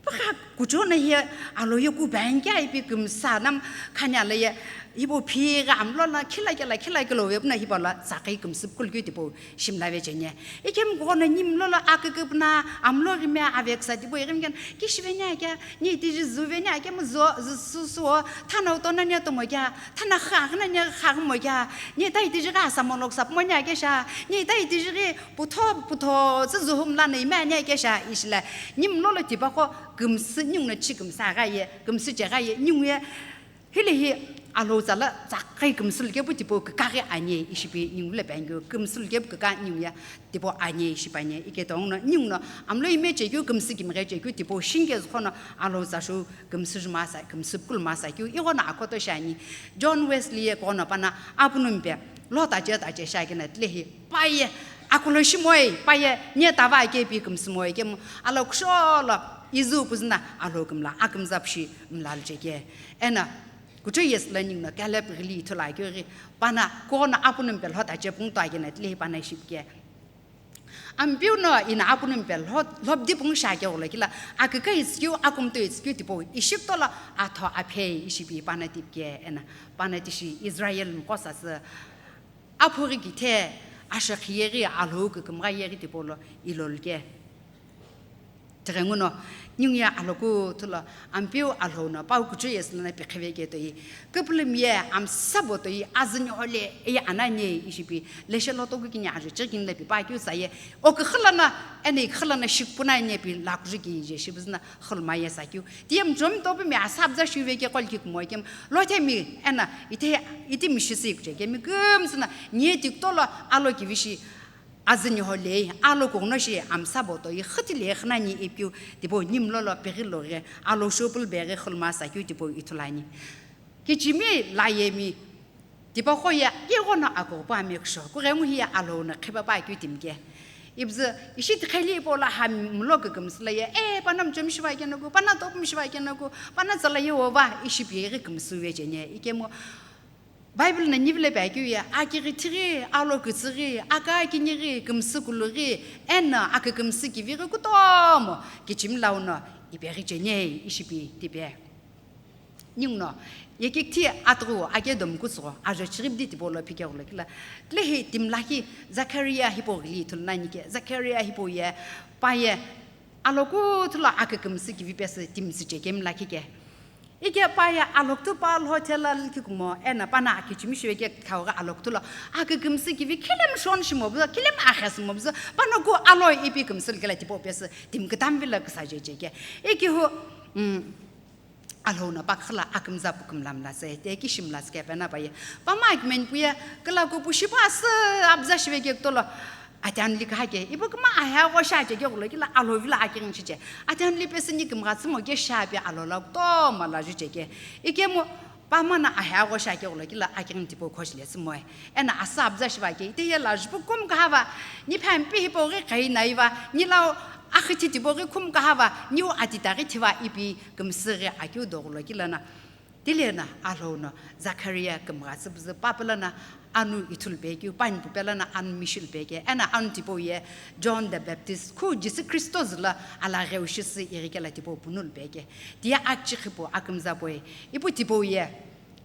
Pagha kuchou no hi alo ye kubangi kea ipi kümsü nam khani alo ye hipau phighi amlo la khila kela khila kelo ve puna hipau la tsaqai kümsü kulu keu tipau shimla ve cheni. Ikemu kughou no nimlo lo aküküpuna amlo ghime aveksa tipau ighimi kena kishive nia kea, ni tiji zuve nia kemu zo, zu, su, su o, thana uto na nia tomo kea, thana kha, khana nia kha mo kea, ni tai tiji gha sa mo loksa mo nia kesha, ni tai tiji ghi putho, putho, zu, zu humla nei ma nia kesha, ishila, nimlo lo tipaqo kümsü, ningu no chi kümsü agha ye, kümsü che gha ye, ningu ye, Hile hi alhou tsa la tsaqai kümsü lu kepu tipau kükaghi ani ishi pi ningu le pengeu kümsü lu kepu küka ningu ye tipau ani ishi pi ani ike tongu no ningu no amlo ime chekeu kümsü kimghe chekeu tipau shinke zukhono alhou tsa shu kümsü juma sa kümsü kulu ma sa keu ighono akhoto shi ani. John Wesley ye kono pana apunumpe lo tache tache shi akena tile hi pa ye akulo shimoi pa ye nie tava ake pi kümsü moi kemu alo kusho lo izu puzuna alhou kümla akümza pushi mla lu cheke. Ena Kuchou yesü lo ningu no Caleb ghili ithulu akeu ghi, pana kughou no apunumpe lhota che pungto akena tile hi pana ishipike. Ampeu no ina apunumpe lho-, lhobdi pungu shi akeu lo kila, aküka isikeu, akumto isikeu tipau, ishikto lo atho aphei ishipi pana tipike ena, pana tishi Israel mqo sasü, aphughi kithe, ashakhi yeghi, alhou kükümgha yeghi tipau lo iloluke. Tighenguno, ningu ye aloku thulo, ampeu alhou no, pau kuchou yesü lono pikhive ke toi, küpülümi ye, amsabo toi, azünyo le, eye ananye, ishipi, leshe lotoku kini ajo chekini le pipa keu saye, o kükhülana, ene kükhülana shikpuna nye pi lakuri ki je shibizna, khulma ye sakeu. Tiyem jom topu mi asabza shuve ke kol ki kumo kem, lote mi, ena, ite, ite mi shisi kuje ke mi gümzna, nye tiktolo, alo kivishi, Azünyo lei, alo kughuno shi amsabo toi, khütile khünani ipikeu, tipau nimlo lo pighi loghi, alo shopul beghi khulma sakeu tipau ithulu ani. Kichimi layemi, tipaqo ye, ighono akughupu amekusho, kughengu hiye alhou no qhipepa keu timike. Ibzü, ishi tiqheli ipau lo ha mlo kükümsü lo ye, e, pana mchomi shiva kenoku, pana topu shiva kenoku, pana tsala ye ova, ishi pighi kümsü ve cheni, ikemu, Bible no nivile pe akeu ye, akighi tighi, alo kütsüghi, aka kinighi, kümsü kulughi, eno akükümsü kivighi kutomo, kichimi lau no ipeghi cheni, ishipi tipe. Ninguno, yekikthi atughu ake domu kutsugho, ajo chiribdi tipau lo phike ghulo kila. Tile hi timi lakhi Zakaria hipau ghili ithulu nani ke, Zakaria hipau ye, pa ye, alo kuthu lo akükümsü kivi pesü timi tsüche kemi lakhi ke. Ike pa ye alhokuthu pa lhothela lki kumo, ena pana akichimi shive ke thau ghi alhokuthu lo akükümsü kivi khilem shon shimo buzü, khilem axes mo buzü, pana ku alo ipi kümsü lkela tipau pesü timi kütami vilo küsaje cheke. Ike hu, mm, alhou no pa kükhüla akümza pu kümla mla se, te kishi mla se ke pena pa ye. Pa ma akimeni pu ye, küla ku pu shipa sü abza shive ke kutolo, Ate anuli küha ke, ipu küma ahe agho shi ache ke ghulo kila alhou vilo akighini shiche. Ate anuli pesü ni kümgha tsümo ke shi api alhou lo kutomo lo ju cheke. Ikemu pamana ahe agho shi ake ghulo kila akighini tipau khoshi le tsümoe. Ena asü abza shiva ke, ite ye lo jupu kum kühava, ni phampi hipau ghi qhei naiva, ni lau akhithi tipau ghi kum kühava, niu atita ghi thiva ipi kümsü ghi akeu do ghulo kila na. Tile na alhou no Zakaria kümgha tsüpüzü papüla na anu ithulu pekeu, pani pupela na anu mishulu peke, ena anu tipau ye John the Baptist, khu Jisü Khristo zülo ala gheu shisü ighikela tipau punulu peke. Tiye akchi khipu akümza poi, ipu tipau ye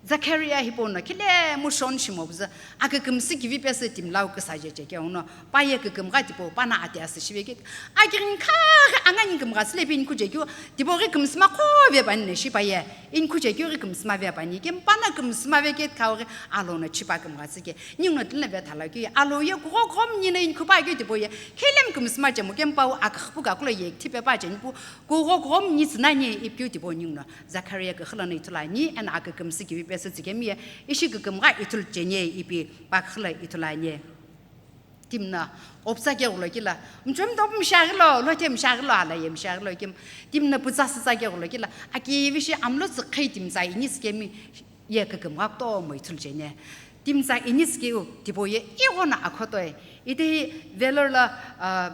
Zakaria hipau no khilemu shon shimo püzü, akükümsü kivi pesü timi lau küsaje cheke uno, Pa ye kükümgha tipau, pana ate asü shive ke. Akighini khaghi angani kümgha tsüle pini khuchekeu, tipau ghi kümsüma qo ve pani ne shi pa ye. Ini khuchekeu ghi kümsüma ve pani. Kemu pana kümsüma ve ke khau ghi alhou no chipa kümgha tsüke. Ninguno tile ve thala keu ye. Alhou ye kugho kughomu nino ini khupa keu tipau ye. Khilemu kümsüma chemu kemu pau akükhüpu kakulo ye thipe pa cheni pu. Kugho kughomu ni tsü nani ipikeu tipau ninguno. Zakaria kükhülo no ithulu ani, ena akükümsü kivi pesü tsükemi ye. Ishi kükümgha ithulu cheni ipi pa kükhülo ithulu ani. Timi no, opsa ke ghulo kila, mchomi topu mshaghilo, lothe mshaghilo, ala ye mshaghilo, kim, timi no pütsa sütsa ke ghulo kila, akivi shi amlo tsükhei timi tsa ini tsükemi ye kükümgha kutomo ithulu cheni. Timi tsa ini tsükeu, tipau ye ighono akhotoe. Ite hi Vellore lo, ah,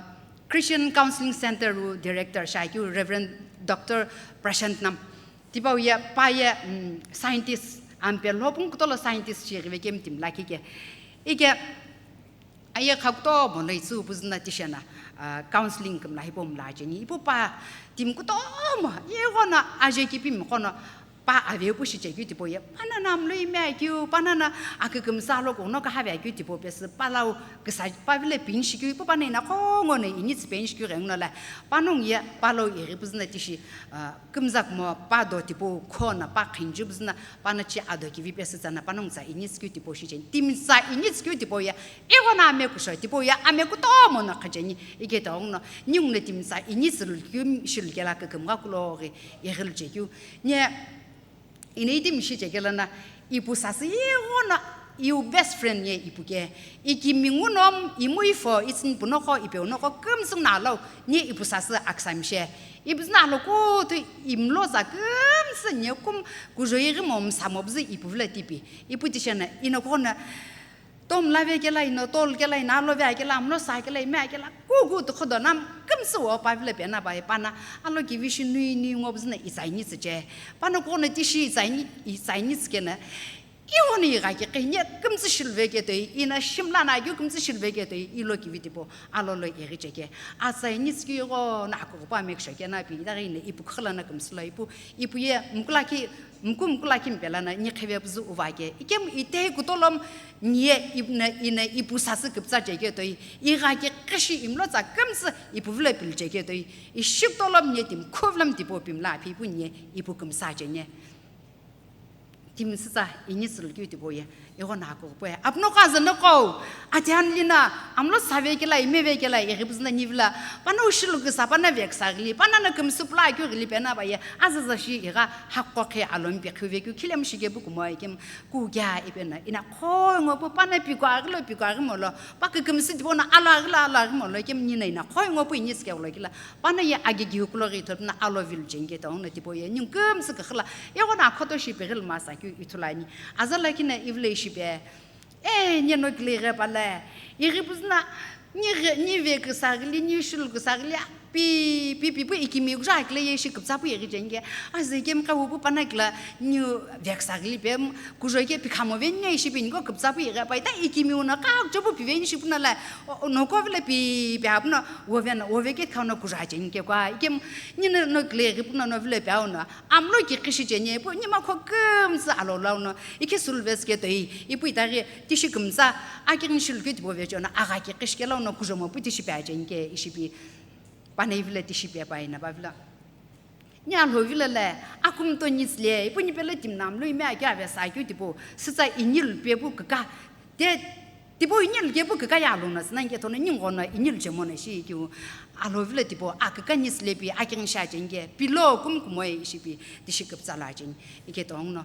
Christian Counseling Center wu director shi akeu Reverend Doctor Prashant Nam. Tipau ye pa ye, mm, scientist, ampe lhopung kutolo scientist shi ghive kemu timi lakhi ke. Ike, Aye kha kutomo lo itsü püzü na tishena, ah, counseling kümla hipau mla cheni. Ipu pa timi kutomo Ighono aje kipimi qono pa avepu shichekeu tipau ye, panana mloi meakeu, panana akükümsa lo kuno kahaveakeu tipau pesü, palau küsa pavile pinshikeu, ipu pana ina khongono initsü penshikeu ghenguno la, panongu ye palau ighi püzüna tishi, ah, kümza kumo pa do tipau khona pa khinju püzüna, pana chi ado kivi pesü tsana panongu tsa initsükeu tipau shicheni, timi tsa initsükeu tipau ye, ighono amekusho tipau ye, amekutomo no khacheni, ike tonguno, ninguno timi tsa initsü lukeu shilu kela kükümgha kuloghi, ighi luchekeu. Nye, ina itimi shichekela na, ipu sasü ighono, iu best friend ye ipu ke. Ikimi nguno, imu ifo, itsüni punoko, ipeuno ko, kümsü na lo, nye ipu sasü aksa mishe. Ipu züna lo kutu imlo za kümsü nye kum, kujo ighimo msamo püzü ipu vilo tipi. Ipu tishena, ina kono, Tom lave kela ino, tol kela ino, alo vea kela, amlo sa kela, imea kela, kuku tukhodo nam, kümsü wo pa vile pena bai pana, alo kivi shi nui nui ngo püzüna itsa initsü che. Pana kono tishi itsa ini, itsa initsü kena, ighono igha ke qhi nye kümsü shiluve ketoi, ina shimla na keu kümsü shiluve ketoi, ilo kivi tipau, alo lo ighi cheke. Atsa initsü keu ighono akukupa make sure kena pi, itaghi ina ipu khula na kümsü lo ipu, ipu ye, mkula ki, Mku mkula kimpela na ni kheve püzü uva ke. Ikem itei kutolom nie ina, ina ipu sasü küptsa cheke toi. Igha ke qhishi imlo tsa kümsü ipu vilo pil cheke toi. Ishi kutolom nie tim khuvlom tipo pimla phi ipu nie ipu kümsa chene. Tim sitsa ini sülkeu tipo ye. Ighono akukupu ye. Apuno kazü noko. Ati anli na. Amlo save kela, imeve kela, ighi püzü na nivila. Pana ushilu küsa, pana veksa ghili. Pana na kümsü pula keu ghili pena ba ye. Azaza shi igha hakko khe alompi khuve keu khilem shike bu kumo ye kem. Ku kya ipena. Ina khoi ngo pu pana piko aghilo, piko aghimolo. Pa kükümsü tipo na alo aghilo, alo aghimolo. Kem nina ina khoi ngo pu ini sike ulo kila. Pana ye agi gihukulo ghi thopna alo vilu chenge ta ongna tipo ye. Ningu kümsü kükhüla. Ighono akhoto shi peghil masa keu ithulani. Azala kina ivile ishi pe. Eh, nye no kile ghe pale. Ighi püzü na, nye ghe, nye ve küsa ghili, nye shulu küsa ghili, pi, pi, pi, pu ikimi kuja kile ye shi küpsa pu ighi chenge. Aze kem ka wu pu pana kila, nye ve küsa ghili pe, kujo ke pi khamo ve nye ishi pi niko küpsa pu ighi pa ita ikimi una ka kujo pu pi ve ishi pu na la, o, o, no ko vile pi, pi apu na, wo ve na, wo ve ke ka na kuja chenge kwa, ikem, nye no, no kile ghi pu na no vile pi au na, Amlo ki kishi cheni, ipu nima kho kümtsü alo lau no, ikhi sulves ke toi, ipu itaghi tishi kümtsü, akighi shilu keu tipau vecheo no, agha ki kishi ke lau no, kujomo pu tishi pe cheni ke, ishipi, panai vile tishi pe pa ina ba vile. Ni alo vile le, akumto nitsile, ipu ni pele tim namlo ime ake ave sa keu tipau, sitsa inil pe pu kaka, Te, tipau inil kepu kükaya alo no, sina inke tono ningo no inil chemo no shi kiu. Alo vilo tipau, aküka ni slepi, akeng sha chenge, pilo kum kumoi ishipi, tishi küptsala cheng, ike tong no.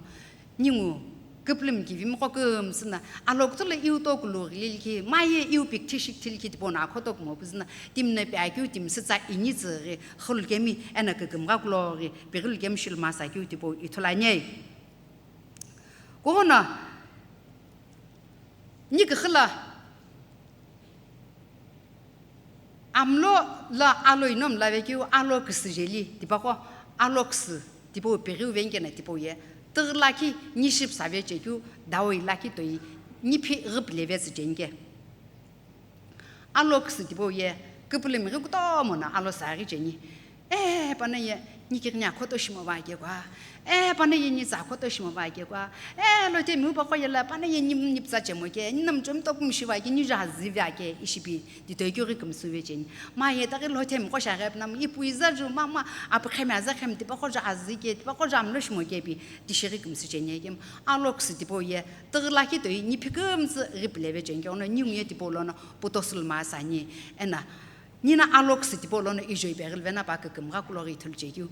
Ningu, küplüm kivim ko kümsü na, alo kutulo iu to kulu ghilil ki, maye iu pik tishik til ki tipau na, khoto kumo püzü na, tim na pe akiu tim sitsa ini tsü ghi, khul kemi, ena küküm ga kulo ghi, pigil kem shil masa kiu tipau ithula nyei. Kuhono, ni kükhüla, amlo la alo inom la vekeu alo küsü jeli, tipaqo alo küsü, tipau peghiu venkena tipau ye, tüghü lakhi ni ship sa vechekeu, daoi lakhi toi, ni phi ghüp leve tsü jenke. Alo küsü tipau ye, küpülümi ghi kutomo no alo sa ghi cheni. Eh, pana ye, ni kighi ni akhoto shimo va kekwa. Eh, pana ye ni tsa akhoto shimo va kekwa. Eh, lothe mi upa khoyela, pana ye ni, ni psa chemo ke, ni nam chom topu mi shiva ke, ni ja zivi ake, ishipi, di toi kyo ghi kümsü ve cheni. Ma ye ta ghi lothe mi kosha ghe, nam ipu iza ju, ma, ma, apu khemi aza khemi, tipa khoja azi ke, tipa khoja amlo shimo ke pi, di shi ghi kümsü cheni ye kem. Alo küsü tipau ye, Tüghü lakhi toi ni phikümtsü ghipileve chengkeu no ningu ye tipau lono puto sülma sani ena nina alo küsü tipau lono ijoi peghil vena pa kükümgha kulo ghi ithulu chekeu.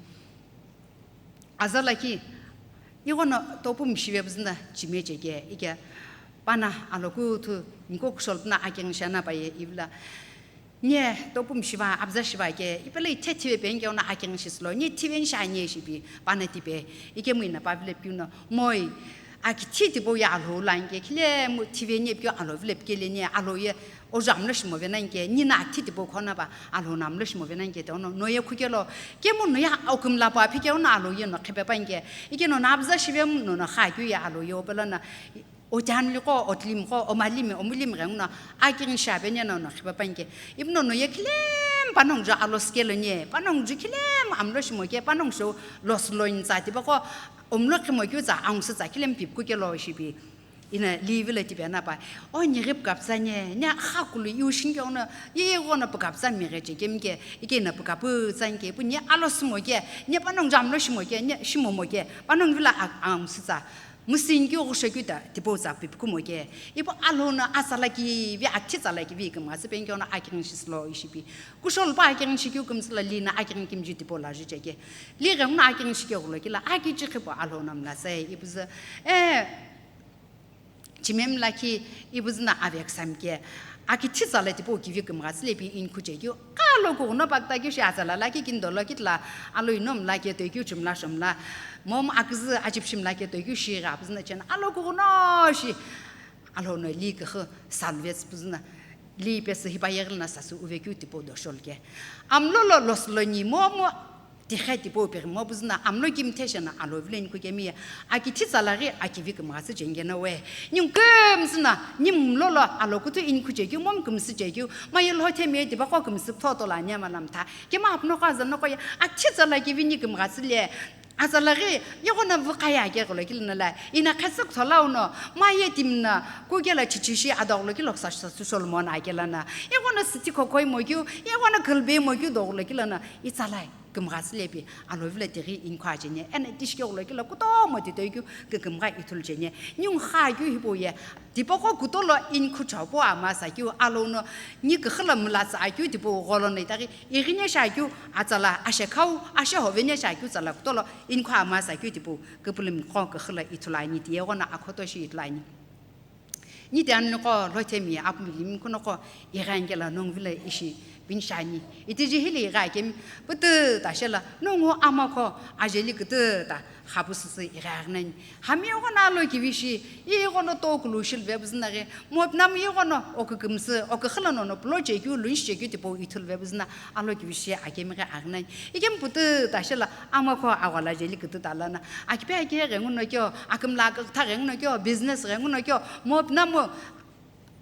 Aza lakhi ighono topu mishive püzü na chime cheke ike pana alo kuthu niko kushol püna akeng shana pa ye ivila. Nye, topu mishiva, abza shiva ke, ipele ithe thive peni ke ona akeng shislo, nye thive nisha nye shipi, pana tipe, ike muina pa vile piu no, moi, akithi tipau ye alo lanke, khile mu thive nye pio alo vile pike le nye, alo ye, ojo amlo shimo vena nke, nina akithi tipau khona pa, alo na amlo shimo vena nke, te ono, no ye khukelo, ke mu no ya okum la pa phike ona alo ye no khepe pa nke, ike no na abza shive mu no no kha kyu ye alo ye opelo na, Otianli qo, otlimi qo, omalimi, omulimi ghenguno, akighini shi apeneno no khipapanike. Ipuno no ye khilemu panongu ju alo sikelo nye, panongu ju khilemu amlo shimo ke, panongu shou lost loin tsa tipaqo omlo khimo keu tsa angusü tsa khilemu pipuku kelo shipi. Ina livilo tipena pa, o nyeghi pukapütsa nye, nye khakulu iu shinke ono, ighono pukapütsa mighe chekemi ke, ike ina pukapütsa nke, ipu nye alo simo ke, nye panongu ju amlo shimo ke, nye shimo mo ke, panongu vilo a-, angusü tsa. Musingi keu ghusho keu ta tipau tsa pipuku mo ke. Ipu Alhou no atsala kivi, akthi tsala kivi kümgha tsü penke ono akighini shisülo ishipi. Kushou pa akighini shikeu kümtsü lo Li no akighini kimiju tipau lo ju cheke. Li ghenguno akighini shikeu ghulo kilo aki chikhipu Alhou no mla tse ipu zü. Eh, chimemi lakhi ipu zü no ave küsami ke. Akithi tsala tipau kivi kümgha tsü lepi inikhu chekeu. Kalo kughuno pakta keu shi atsala lakhi kindo lo kitila alo ino mla ke toikeu chimla shomla. Mom aküzü achipishi mla ke toikeu shi ghi apu zü no chena. Alo kughuno shi Alhou no Li küxü salve tsü pu zü no. Li pesü hipa yeghilo no sasü uve keu tipau doshol ke. Amlo lo lost loin mo mo Tighi tipau pighi mo püzü no amlo kimthe sheno Alhou vilo inikhu kemi ye, akithi tsala ghi akivi kümgha tsü chengeno we. Ningu kümtsü no, ni mlo lo Alhou kuthu inikhu chekeu, momu kümsü chekeu, maye lhothemi ye tipaqo kümsü pütho tolo ani ama lamtha. Kemu apunoqo azanoqo ye, akithi tsala kivi ni kümgha tsü le, atsala ghi, ighono vüqaye ake ghulo kilo no la, ina khetsü kutholau no, maye timi no, kukela chichishi adoghulo kilo ksa sasü sholumo no akelo no, ighono süthi khokhoi mo keu, ighono külbe mo keu doghulo kilo no, itsalai. Kümgha tsü lepi, Alhou vilo tighi inikhu acheni, eno tishike ghulo kilo kutomo titoikeu kükümgha ithulu cheni. Ningu kha keu hipau ye, tipaqo kutolo inikhu chau pu ama sa keu, Alhou no ni küxü lo mla tsü akeu tipau gholo no itaghi, ighine shi akeu, atsala ashekhau, ashehovene shi akeu tsala kutolo inikhu ama sa keu tipau, küpülümi qo küxü lo ithulu ani, tiye ghono akhoto shi ithulu ani. Ni ti anu noqo lhothemi apumi limi kunoqo ighi anike lo nongu vilo ishi pini shiani. Itiji hili ighi akemi pütü ta shelo nongu amakho ajeli kütü ta xapu süsü ighi aghi nani. Hami ighono alo kivi shi, ighono tokulu shilve püzü no ghi, mo pinamu ighono okükümsü, oküxü lo nono pulo chekeu, lunshi chekeu tipau ithuluve püzü no alo kivi shi akemi ghi aghi nani. Ikemu pütü ta shelo amakho agholo ajeli kütü ta lono. Akipe ake ghenguno keu, akümla akütha ghenguno keu, business ghenguno keu, mo pinamu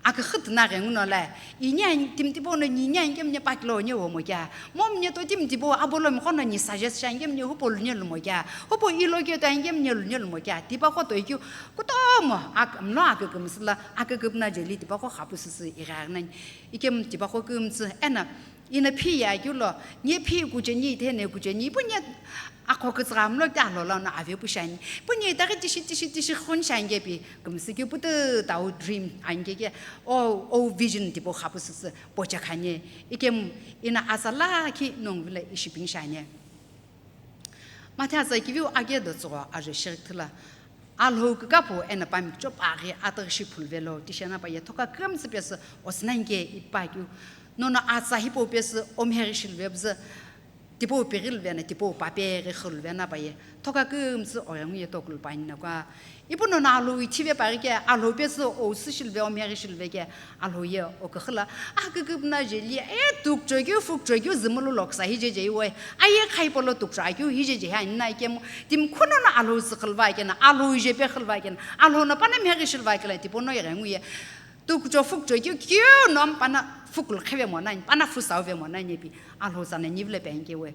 aküxü tüna ghenguno la, ini ani timi tipau no ni ini ani kemu ni pakilo ni wo mo kea. Momu ni to timi tipau abolomi qo no ni suggest shi ani kemu ni hupau lu ni lu mo kea. Hupau ilo keu to ani kemu ni lu ni lu mo kea. Tipaqo toikeu kutomo ak-, mlo akükümsü lo, aküküpüna jeli tipaqo xapu süsü ighi aghi nani. Ikemu tipaqo kümtsü, eno Ina phi ye akeu lo, ni phi kucheni, ithene kucheni, ipu ni akho kütsügha mlo ti Alhou lono ave pu shiani. Ipu ni itaghi tishi, tishi, tishi khuni shiani kepi, kümsü keu pütü tau dream ani keke, o, o vision tipau xapu süsü poche khani. Ikemu ina atsala khi nongu vilo ishi pini shiani. Mathe atsa kiviu ake do tsügho ajo shighi kthila. Alhou kükaphu eno pami kuchopaghi ataghi shi phuluvelo, tishena paye thoka kümtsü pesü otsüna anike ipa keu. Nono atsa hipau pesü omheghi shiluvepüzü, tipau pighi luvena, tipau papeghi xüluvena paye. Thoka kümtsü oghengu ye tokulu pani nokwa. Ipu nono Alhou ithive paghi ke, Alhou pesü ousü shiluve, omheghi shiluve ke, Alhou ye oküxü lo, aküküpüna jeli, e, tukchokeu, fukchokeu, zümulu loksa hije jei we. Aye khaipo lo tukchokeu hije jei ani na ikemu. Timi khunono Alhou sü khilva kena, Alhou ijepe khilva kena, Alhou no pana mheghi shilva kela, tipau no ighengu ye. Tukcho fukchokeu, keu no pana fukulu kheve mo nani, pana fusauve mo nani pi, Alhou tsana nivile pe anike we.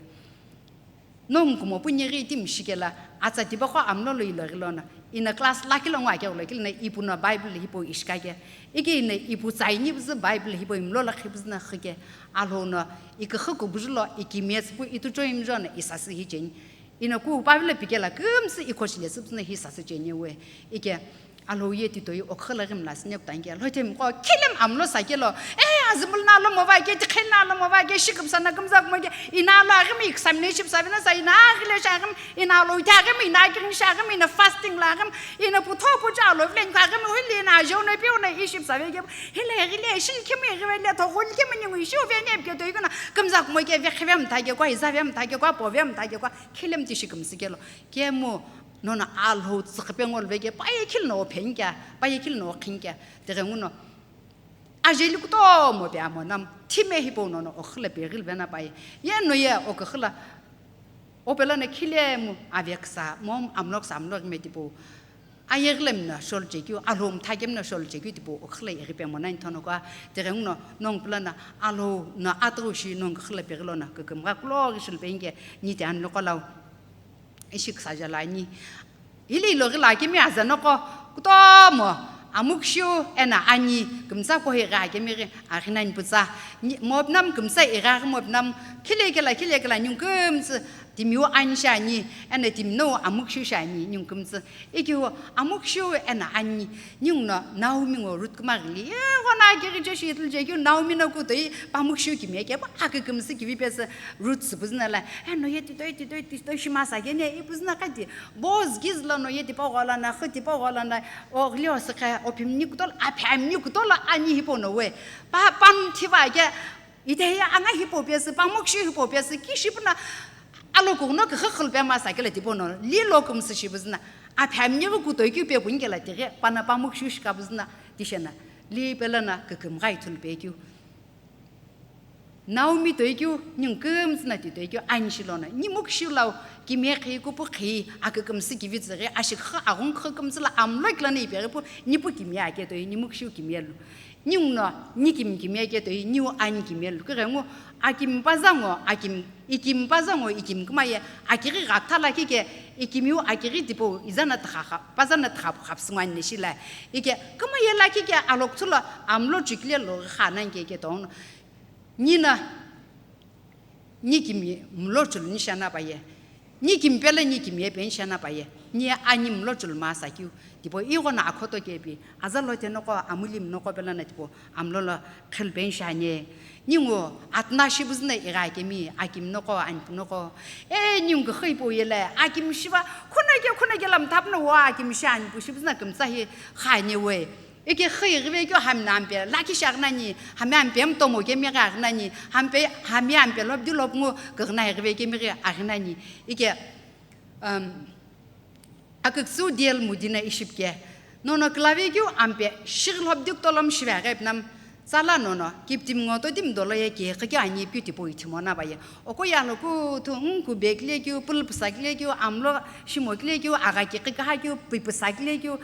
Nongu kumo pu ni ghi timi shikelo, atsa tipaqo amlo lo ilo ghi lono, ina class lakhi lo ngo ake ghulo kilo no ipu no Bible hipau ishikake. Ike ina ipu tsaini püzü Bible hipau imlo lo khi püzü no xike. Alhou no iküxü kubuju lo ikimiye tsü pu itucho imjo no isasü hi cheni. Ina ku pavilo pikelo kümsü ikhoshile tsü püzü no hi sasü cheni we. Ike Alhou ye titoi oküxü lo ghi mla sine kuta anike. Lhothemi qo khilemu amlo sakelo. E, azümulu no alo mova ke, tikheni no alo mova ke, shiküpüsa no kümza kumo ke, ina alo aghimi examination püsa vena sa, ina aghile shi aghimi, ina alo ite aghimi, ina akighi shi aghimi, ina fasting lo aghimi, ina putho pucho Alhou vilo inikhu aghimi, hili ina ajeu no piu no ishi püsa veke, hile ghile, shili khimi ghivele, thoghuli khimi ningu ishi uveni epike toikeu no, kümza kumo ke, vekhive mtha kekwa, izave mtha kekwa, pove mtha kekwa, khilemu tishi kümsü kelo. Kemu nono Alhou tsüqhipe ngoluveke, paye khilo no ophenike, paye khilo no oqhinike, tighenguno. Ajeli kutomo pe amo nam, thime hipau nono oküxü lo pighi luvena paye. Ye no ye oküxü lo, ope lono khilemu aveksa, mom amloksa amloghime tipau. Ayeghi lamino sholu chekeu, Alhou mtha kemino sholu chekeu tipau oküxü lo ighi pemona ithonokua, tighenguno nongu pulana Alhou no atughu shi nongu küxü lo peghi lono kükümgha kulo ghi shulu peinike ni ti ani loqo lau ishi küsaja lo ani. Hile ilo ghi lo akemi aza noqo kutomo amukishu eno ani kümtsa kohi ghi akemi ghi aghi nani pütsa. Ni-, mopinam kümtsa ighi aghi mopinam khile kela, khile kela ningu kümtsü timiu ani shi ani, eno timi no amukishu shi ani ningu kümtsü. Ikeu amukishu eno ani, ninguno Naomi ngo Ruth kuma ghili, ighono akighi che shi ithulu chekeu Naomi no kutoi pamukishu kimiye kepu akükümsü kivi pesü Ruth süpüzü no la, eno ye titoi, titoi, titoi shi masa kene, ipüzü no kati, Boaz kiz lono ye tipau ghola no, xü tipau ghola no, o ghili osüqhe, o phimni kutola, a phimni kutola ani hipau no we. Pa, pam thiva ke, ite ye anga hipau pesü, pamukishu hipau pesü, ki shipu no, alokughuno küxü xulu pe masa kela tipau no, li lo kümsü shipüzü no, a phimni ghi kutoi keu pe puni kela tighi, pano pamukishu shikapüzü no, tishena, li pelo no kükümgha ithulu pekeu. Naomi toikeu, ningu kümtsü no ti toikeu, ani shi lono, nimukishu lau kimiye khi, kupu khi, akükümsü kivi tsüghi, ashiküxü, aghungküxü kümtsü lo amlo kila no ipeghi pu, nipu kimiye ake toi, nimukishu kimiye lu. Ninguno, ni kimi kimiye ake toi, niu ani kimiye lu. Kughengu, akimi paza ngo, akimi, ikimi paza ngo, ikimi kuma ye, akighi gha tha lakhi ke, ikimiu akighi tipau, iza no tha kha, paza no tha kha, khapsü ngo ani shi la. Ike, kuma ye lakhi ke, alokuthu lo, amlo chikile lo, kha nani ke, ke tono. Ni no, ni kimi mlo chulu ni shana paye. Ni kimi pelo ni kimiye pe ni shana paye. Ni ani mlo chulu masa keu. Tipau ighono akhoto kepi. Aza lote noqo, amulimi noqo pelo no tipau amlo lo xulu pe ni shani. Ningu atna shipüzü no ighi akemi, akimi noqo, anipu noqo. E, ningu küxü ipau ye le, akimi shiva, khuna ke, khuna ke lo mthapu no wo akimi shi anipu shipüzü no kümtsa hi kha ani we. Ike xü ighive keu hami no ampe lakhi shi aghi nani, hami ampe mtomo kemi ghi aghi nani, hampe, hami ampe lopdi lopngu küghü no ighive kemi ghi aghi nani. Ike, um, aküküsü D L Moody no ishi pi ke, nono külave keu ampe shighi lopdi kutolo mshive aghi pi nam, tsala nono, kiptimi ngo totimi dolo ye kighi keu ani pi tipau ithimo no paye. Oko ye alokuthu ngu kubekile keu, pulupüsakile keu, amlo shimokile keu, agha kighi kaha keu, pipüsakile keu,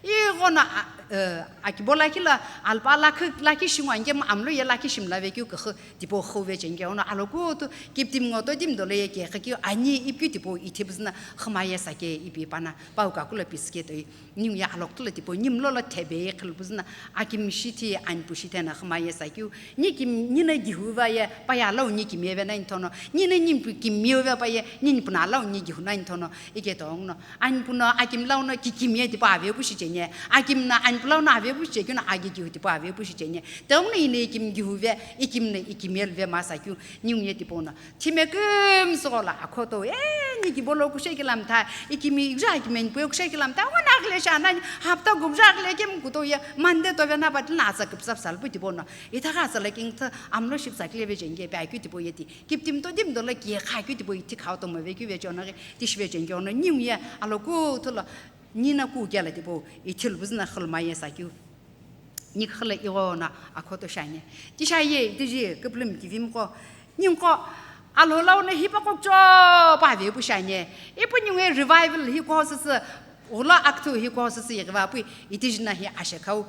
Ighono, a, e, akibo lakhi lo, alpa lakhi, lakhi shi ngo ani kemu amlo ye lakhi shi mlave keu küxü, tipau xüve cheni ke, ono alokuthu, kiptimi ngo totimi dolo ye kighi keu ani ipi tipau ithipüzü no xüma ye sa ke ipi pano, pau kaku lo pisü ke toi, ningu ye alokuthu lo tipau, ni mlo lo thebe ye xülupüzü no, akimi shithi, anipu shithi no xüma ye sa keu, ni kimi, ni no gihuva ye, pa ye alau ni kimiye ve nani thono, ni no ni pu kimiye ve pa ye, ni nipu no alau ni gihu nani thono, ike tonguno. Anipu no, akimi lau no, kikimiye tipau avepu shi cheni. Akimi no, anipu lau no avepu shi chekeu no, aki gihu tipau avepu shi cheni. Tighenguno ino ikimi gihuve, ikimi no ikimiye luve masa keu, ningu ye tipau no. Thime kümsü ghola akhoto, e, ni kibo lo kushe kilamtha, ikimi ighi akimi nipu ye kushe kilamtha, wana aghile shi anani, hapta gubja aghile kemu kuto ye, Monday tove no patili no atsa küpsa psa lupu tipau no. Ithaghi atsa lo kingtha, amlo shipsa kile ve cheni ke, pe akeu tipau ye ti. Kiptimi totimi dolo kighi kha keu tipau ithi khau tomo vekeu vecheo no ghi tishi vecheni ke ono ningu ye alokuthu lo ni no ku kela tipau ithilupüzü no xülu ma ye sa keu. Ni küxü lo ighono akhoto shi ani. Tishi aye, itiji küpülümi kivimiqo. Ninguqo Alhou lau no hipaqo kucho pa avepu shi ani. Ipu ningu ye revival hi kuhosüsü, ghulo aküthü hi kuhosüsü ighiva pu itiji no hi ashekhau.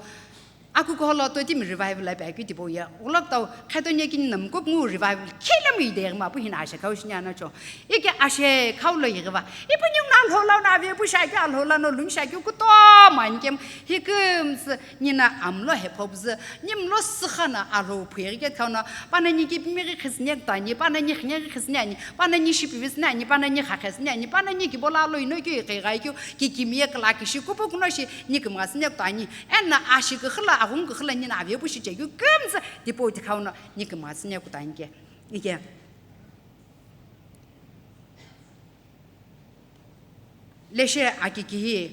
Akukuholo totimi revival ape akeu tipau ye. Ghulo kutau khetoni kini no mukupu ngu revival khilemu ideghi ma pu hino ashekhau shi ni anacho. Ike ashekhau lo ighiva. Ipu ningu no Alhou lau no avepu shi akeu, Alhou lau no luni shi akeu kutomo ani kemu. Hi kümsü ni no amlo hephopüzü, ni mlo süxü no Alhou phuyeghi ke khau no, pano ni kipimi ghi khisüne kuto ani, pano ni xine ghi khisüne ani, pano ni shipivi süne ani, pano ni xaxe süne ani, pano ni kibo lo alo ino keu iqighi keu, kikimiye kila kishi kupu kuno shi ni kümgha süne kuto ani. Eno ashiküxü lo, aghungküxü lo ni no avepu shi chekeu kümtsü tipau tikhau no ni kümgha süne kuto ani ke. Ike. Leshe akikihi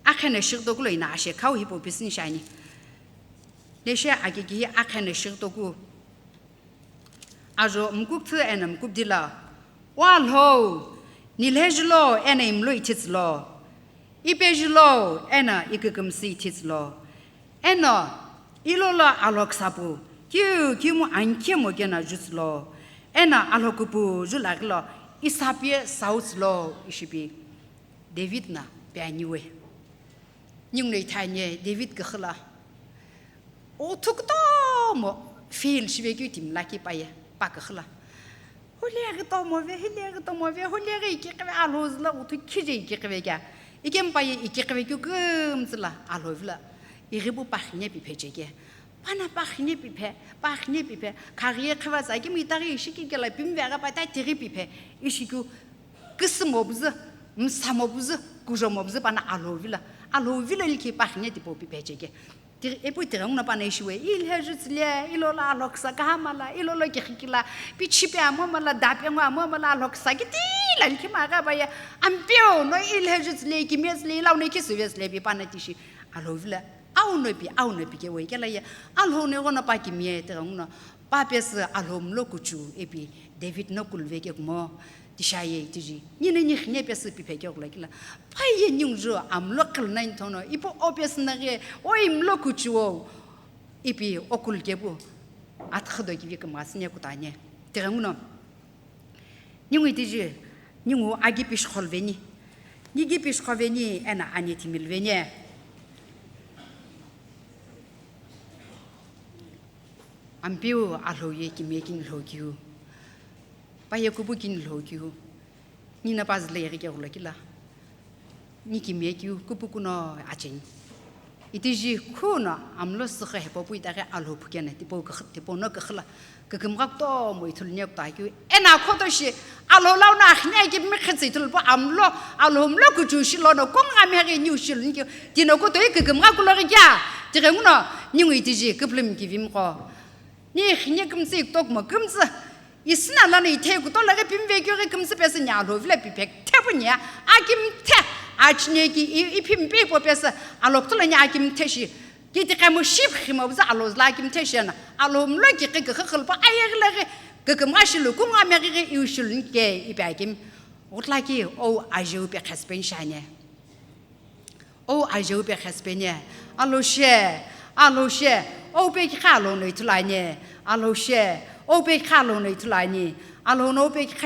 akhe no shighi toku lo ino ashekhau hipau pisüni shi ani. Leshe akikihi akhe no shighi toku. Ajo mukukthü eno mukupdi lo, O Alhou, nilhe julo eno imlo ithitsülo, ipe julo eno ikükümsü ithitsülo, eno ilola Alhou küsapu kiu kimu ankhemo keno jutsülo, eno Alhou kupu ju laghilo isapu ye sautsülo ishi pi. David no pe ani we. Ninguno ithulu anie David küxü lo. Uthu kutomo fail shive keu timi lakhi paye, pa küxü lo. Hile ghi tomo ve, hile ghi tomo ve, hile ghi ikiqi ve, Alhou zülo uthu khije ikiqi ve kea. Ikemu paye ikiqi ve keu kümtsü lo Alhou vilo. Ighipu pa xine piphe cheke. Pana pa xine piphe, pa xine piphe. Khaghi ye khivazü akemu itaghi ishi kikela pimi ve aghi pa ta tighi piphe. Ishi keu küsümo püzü, msamo püzü, kujomo püzü pana Alhou vilo. Alhou vilo likhi pa xine tipau piphe cheke. Ti-, epu tighenguno pana ishiwe, ilhe jutsüle, ilolo Alhou küsa kahama lo, ilolo kighikila, pichipe amo mala, dape ngo amo mala, Alhou küsa kiti lo likhi maghi paye, Ampeu no ilhe jutsüle, ikimiye tsüle, ilauno ikisüve tsüle, pi pana tishi, Alhou vilo, auno pi, auno pi kewe kela ye, Alhou no ighono pa kimiye tighenguno, pa pesü Alhou mlo kuchu, ipi David no kulve kekumo, Tishaye itiji, nino ni xine pesü piphe keu lakhi lo. Paye ningu ju amlo qhilnani thono, ipu o pesü naghi, o imlo kuchuo, ipi okul kepu, atxü do kivi kümgha süne kutane. Tighenguno, ningu itiji, ningu agi pishqol veni. Nigi pishqo veni, ena ani thimil veni. Ampeu Alhou ye kimiye kini lhokeu. Paye kupu kini lhokeu. Nino pa zülo ighi keu lakhi lo. Ni kimiye keu kupu kuno acheni. Itiji khuno amlo süxü hepo pu itaghi Alhou phukeno tipau küxü, tipau no küxü lo. Kükümgha kutomo ithulu anie kuta keu. Ena khoto shi Alhou launo axine akimi khitsü ithulu pu amlo, Alhou mlo kuchu shi lono kungha meghi niu shi luni keu. Tino kuto ye kükümgha kulo ghi kea. Tighenguno ningu itiji küpülümi kivimi qo. Ni xine kümtsü ikutokumo kümtsü. Isüna lono ithe kuto lo ghi pimi ve keu ghi kümtsü pesü ni Alhou vilo piphe thepu nia. Akimthe achine ki i-, iphimi pe ipo pesü Alhou kuto lo ni akimthe shi. Kiti kemu ship khimo püzü Alhou zülo akimthe shi ena. Alhou mlo kiqi küxü khilpu ayeghi lo ghi kükümgha shi lo kungha meghi ghi iu shi luni ke ipi akimi. Ghutla ki ou ajeu pe khesipeni shi ani. Ou ajeu pe khesipeni, Alhou she, Alhou she, ou pe kikha Alhou no ithulu ani, Alhou she, ou pe kikha Alhou no ithulu ani, Alhou no ou pe kikha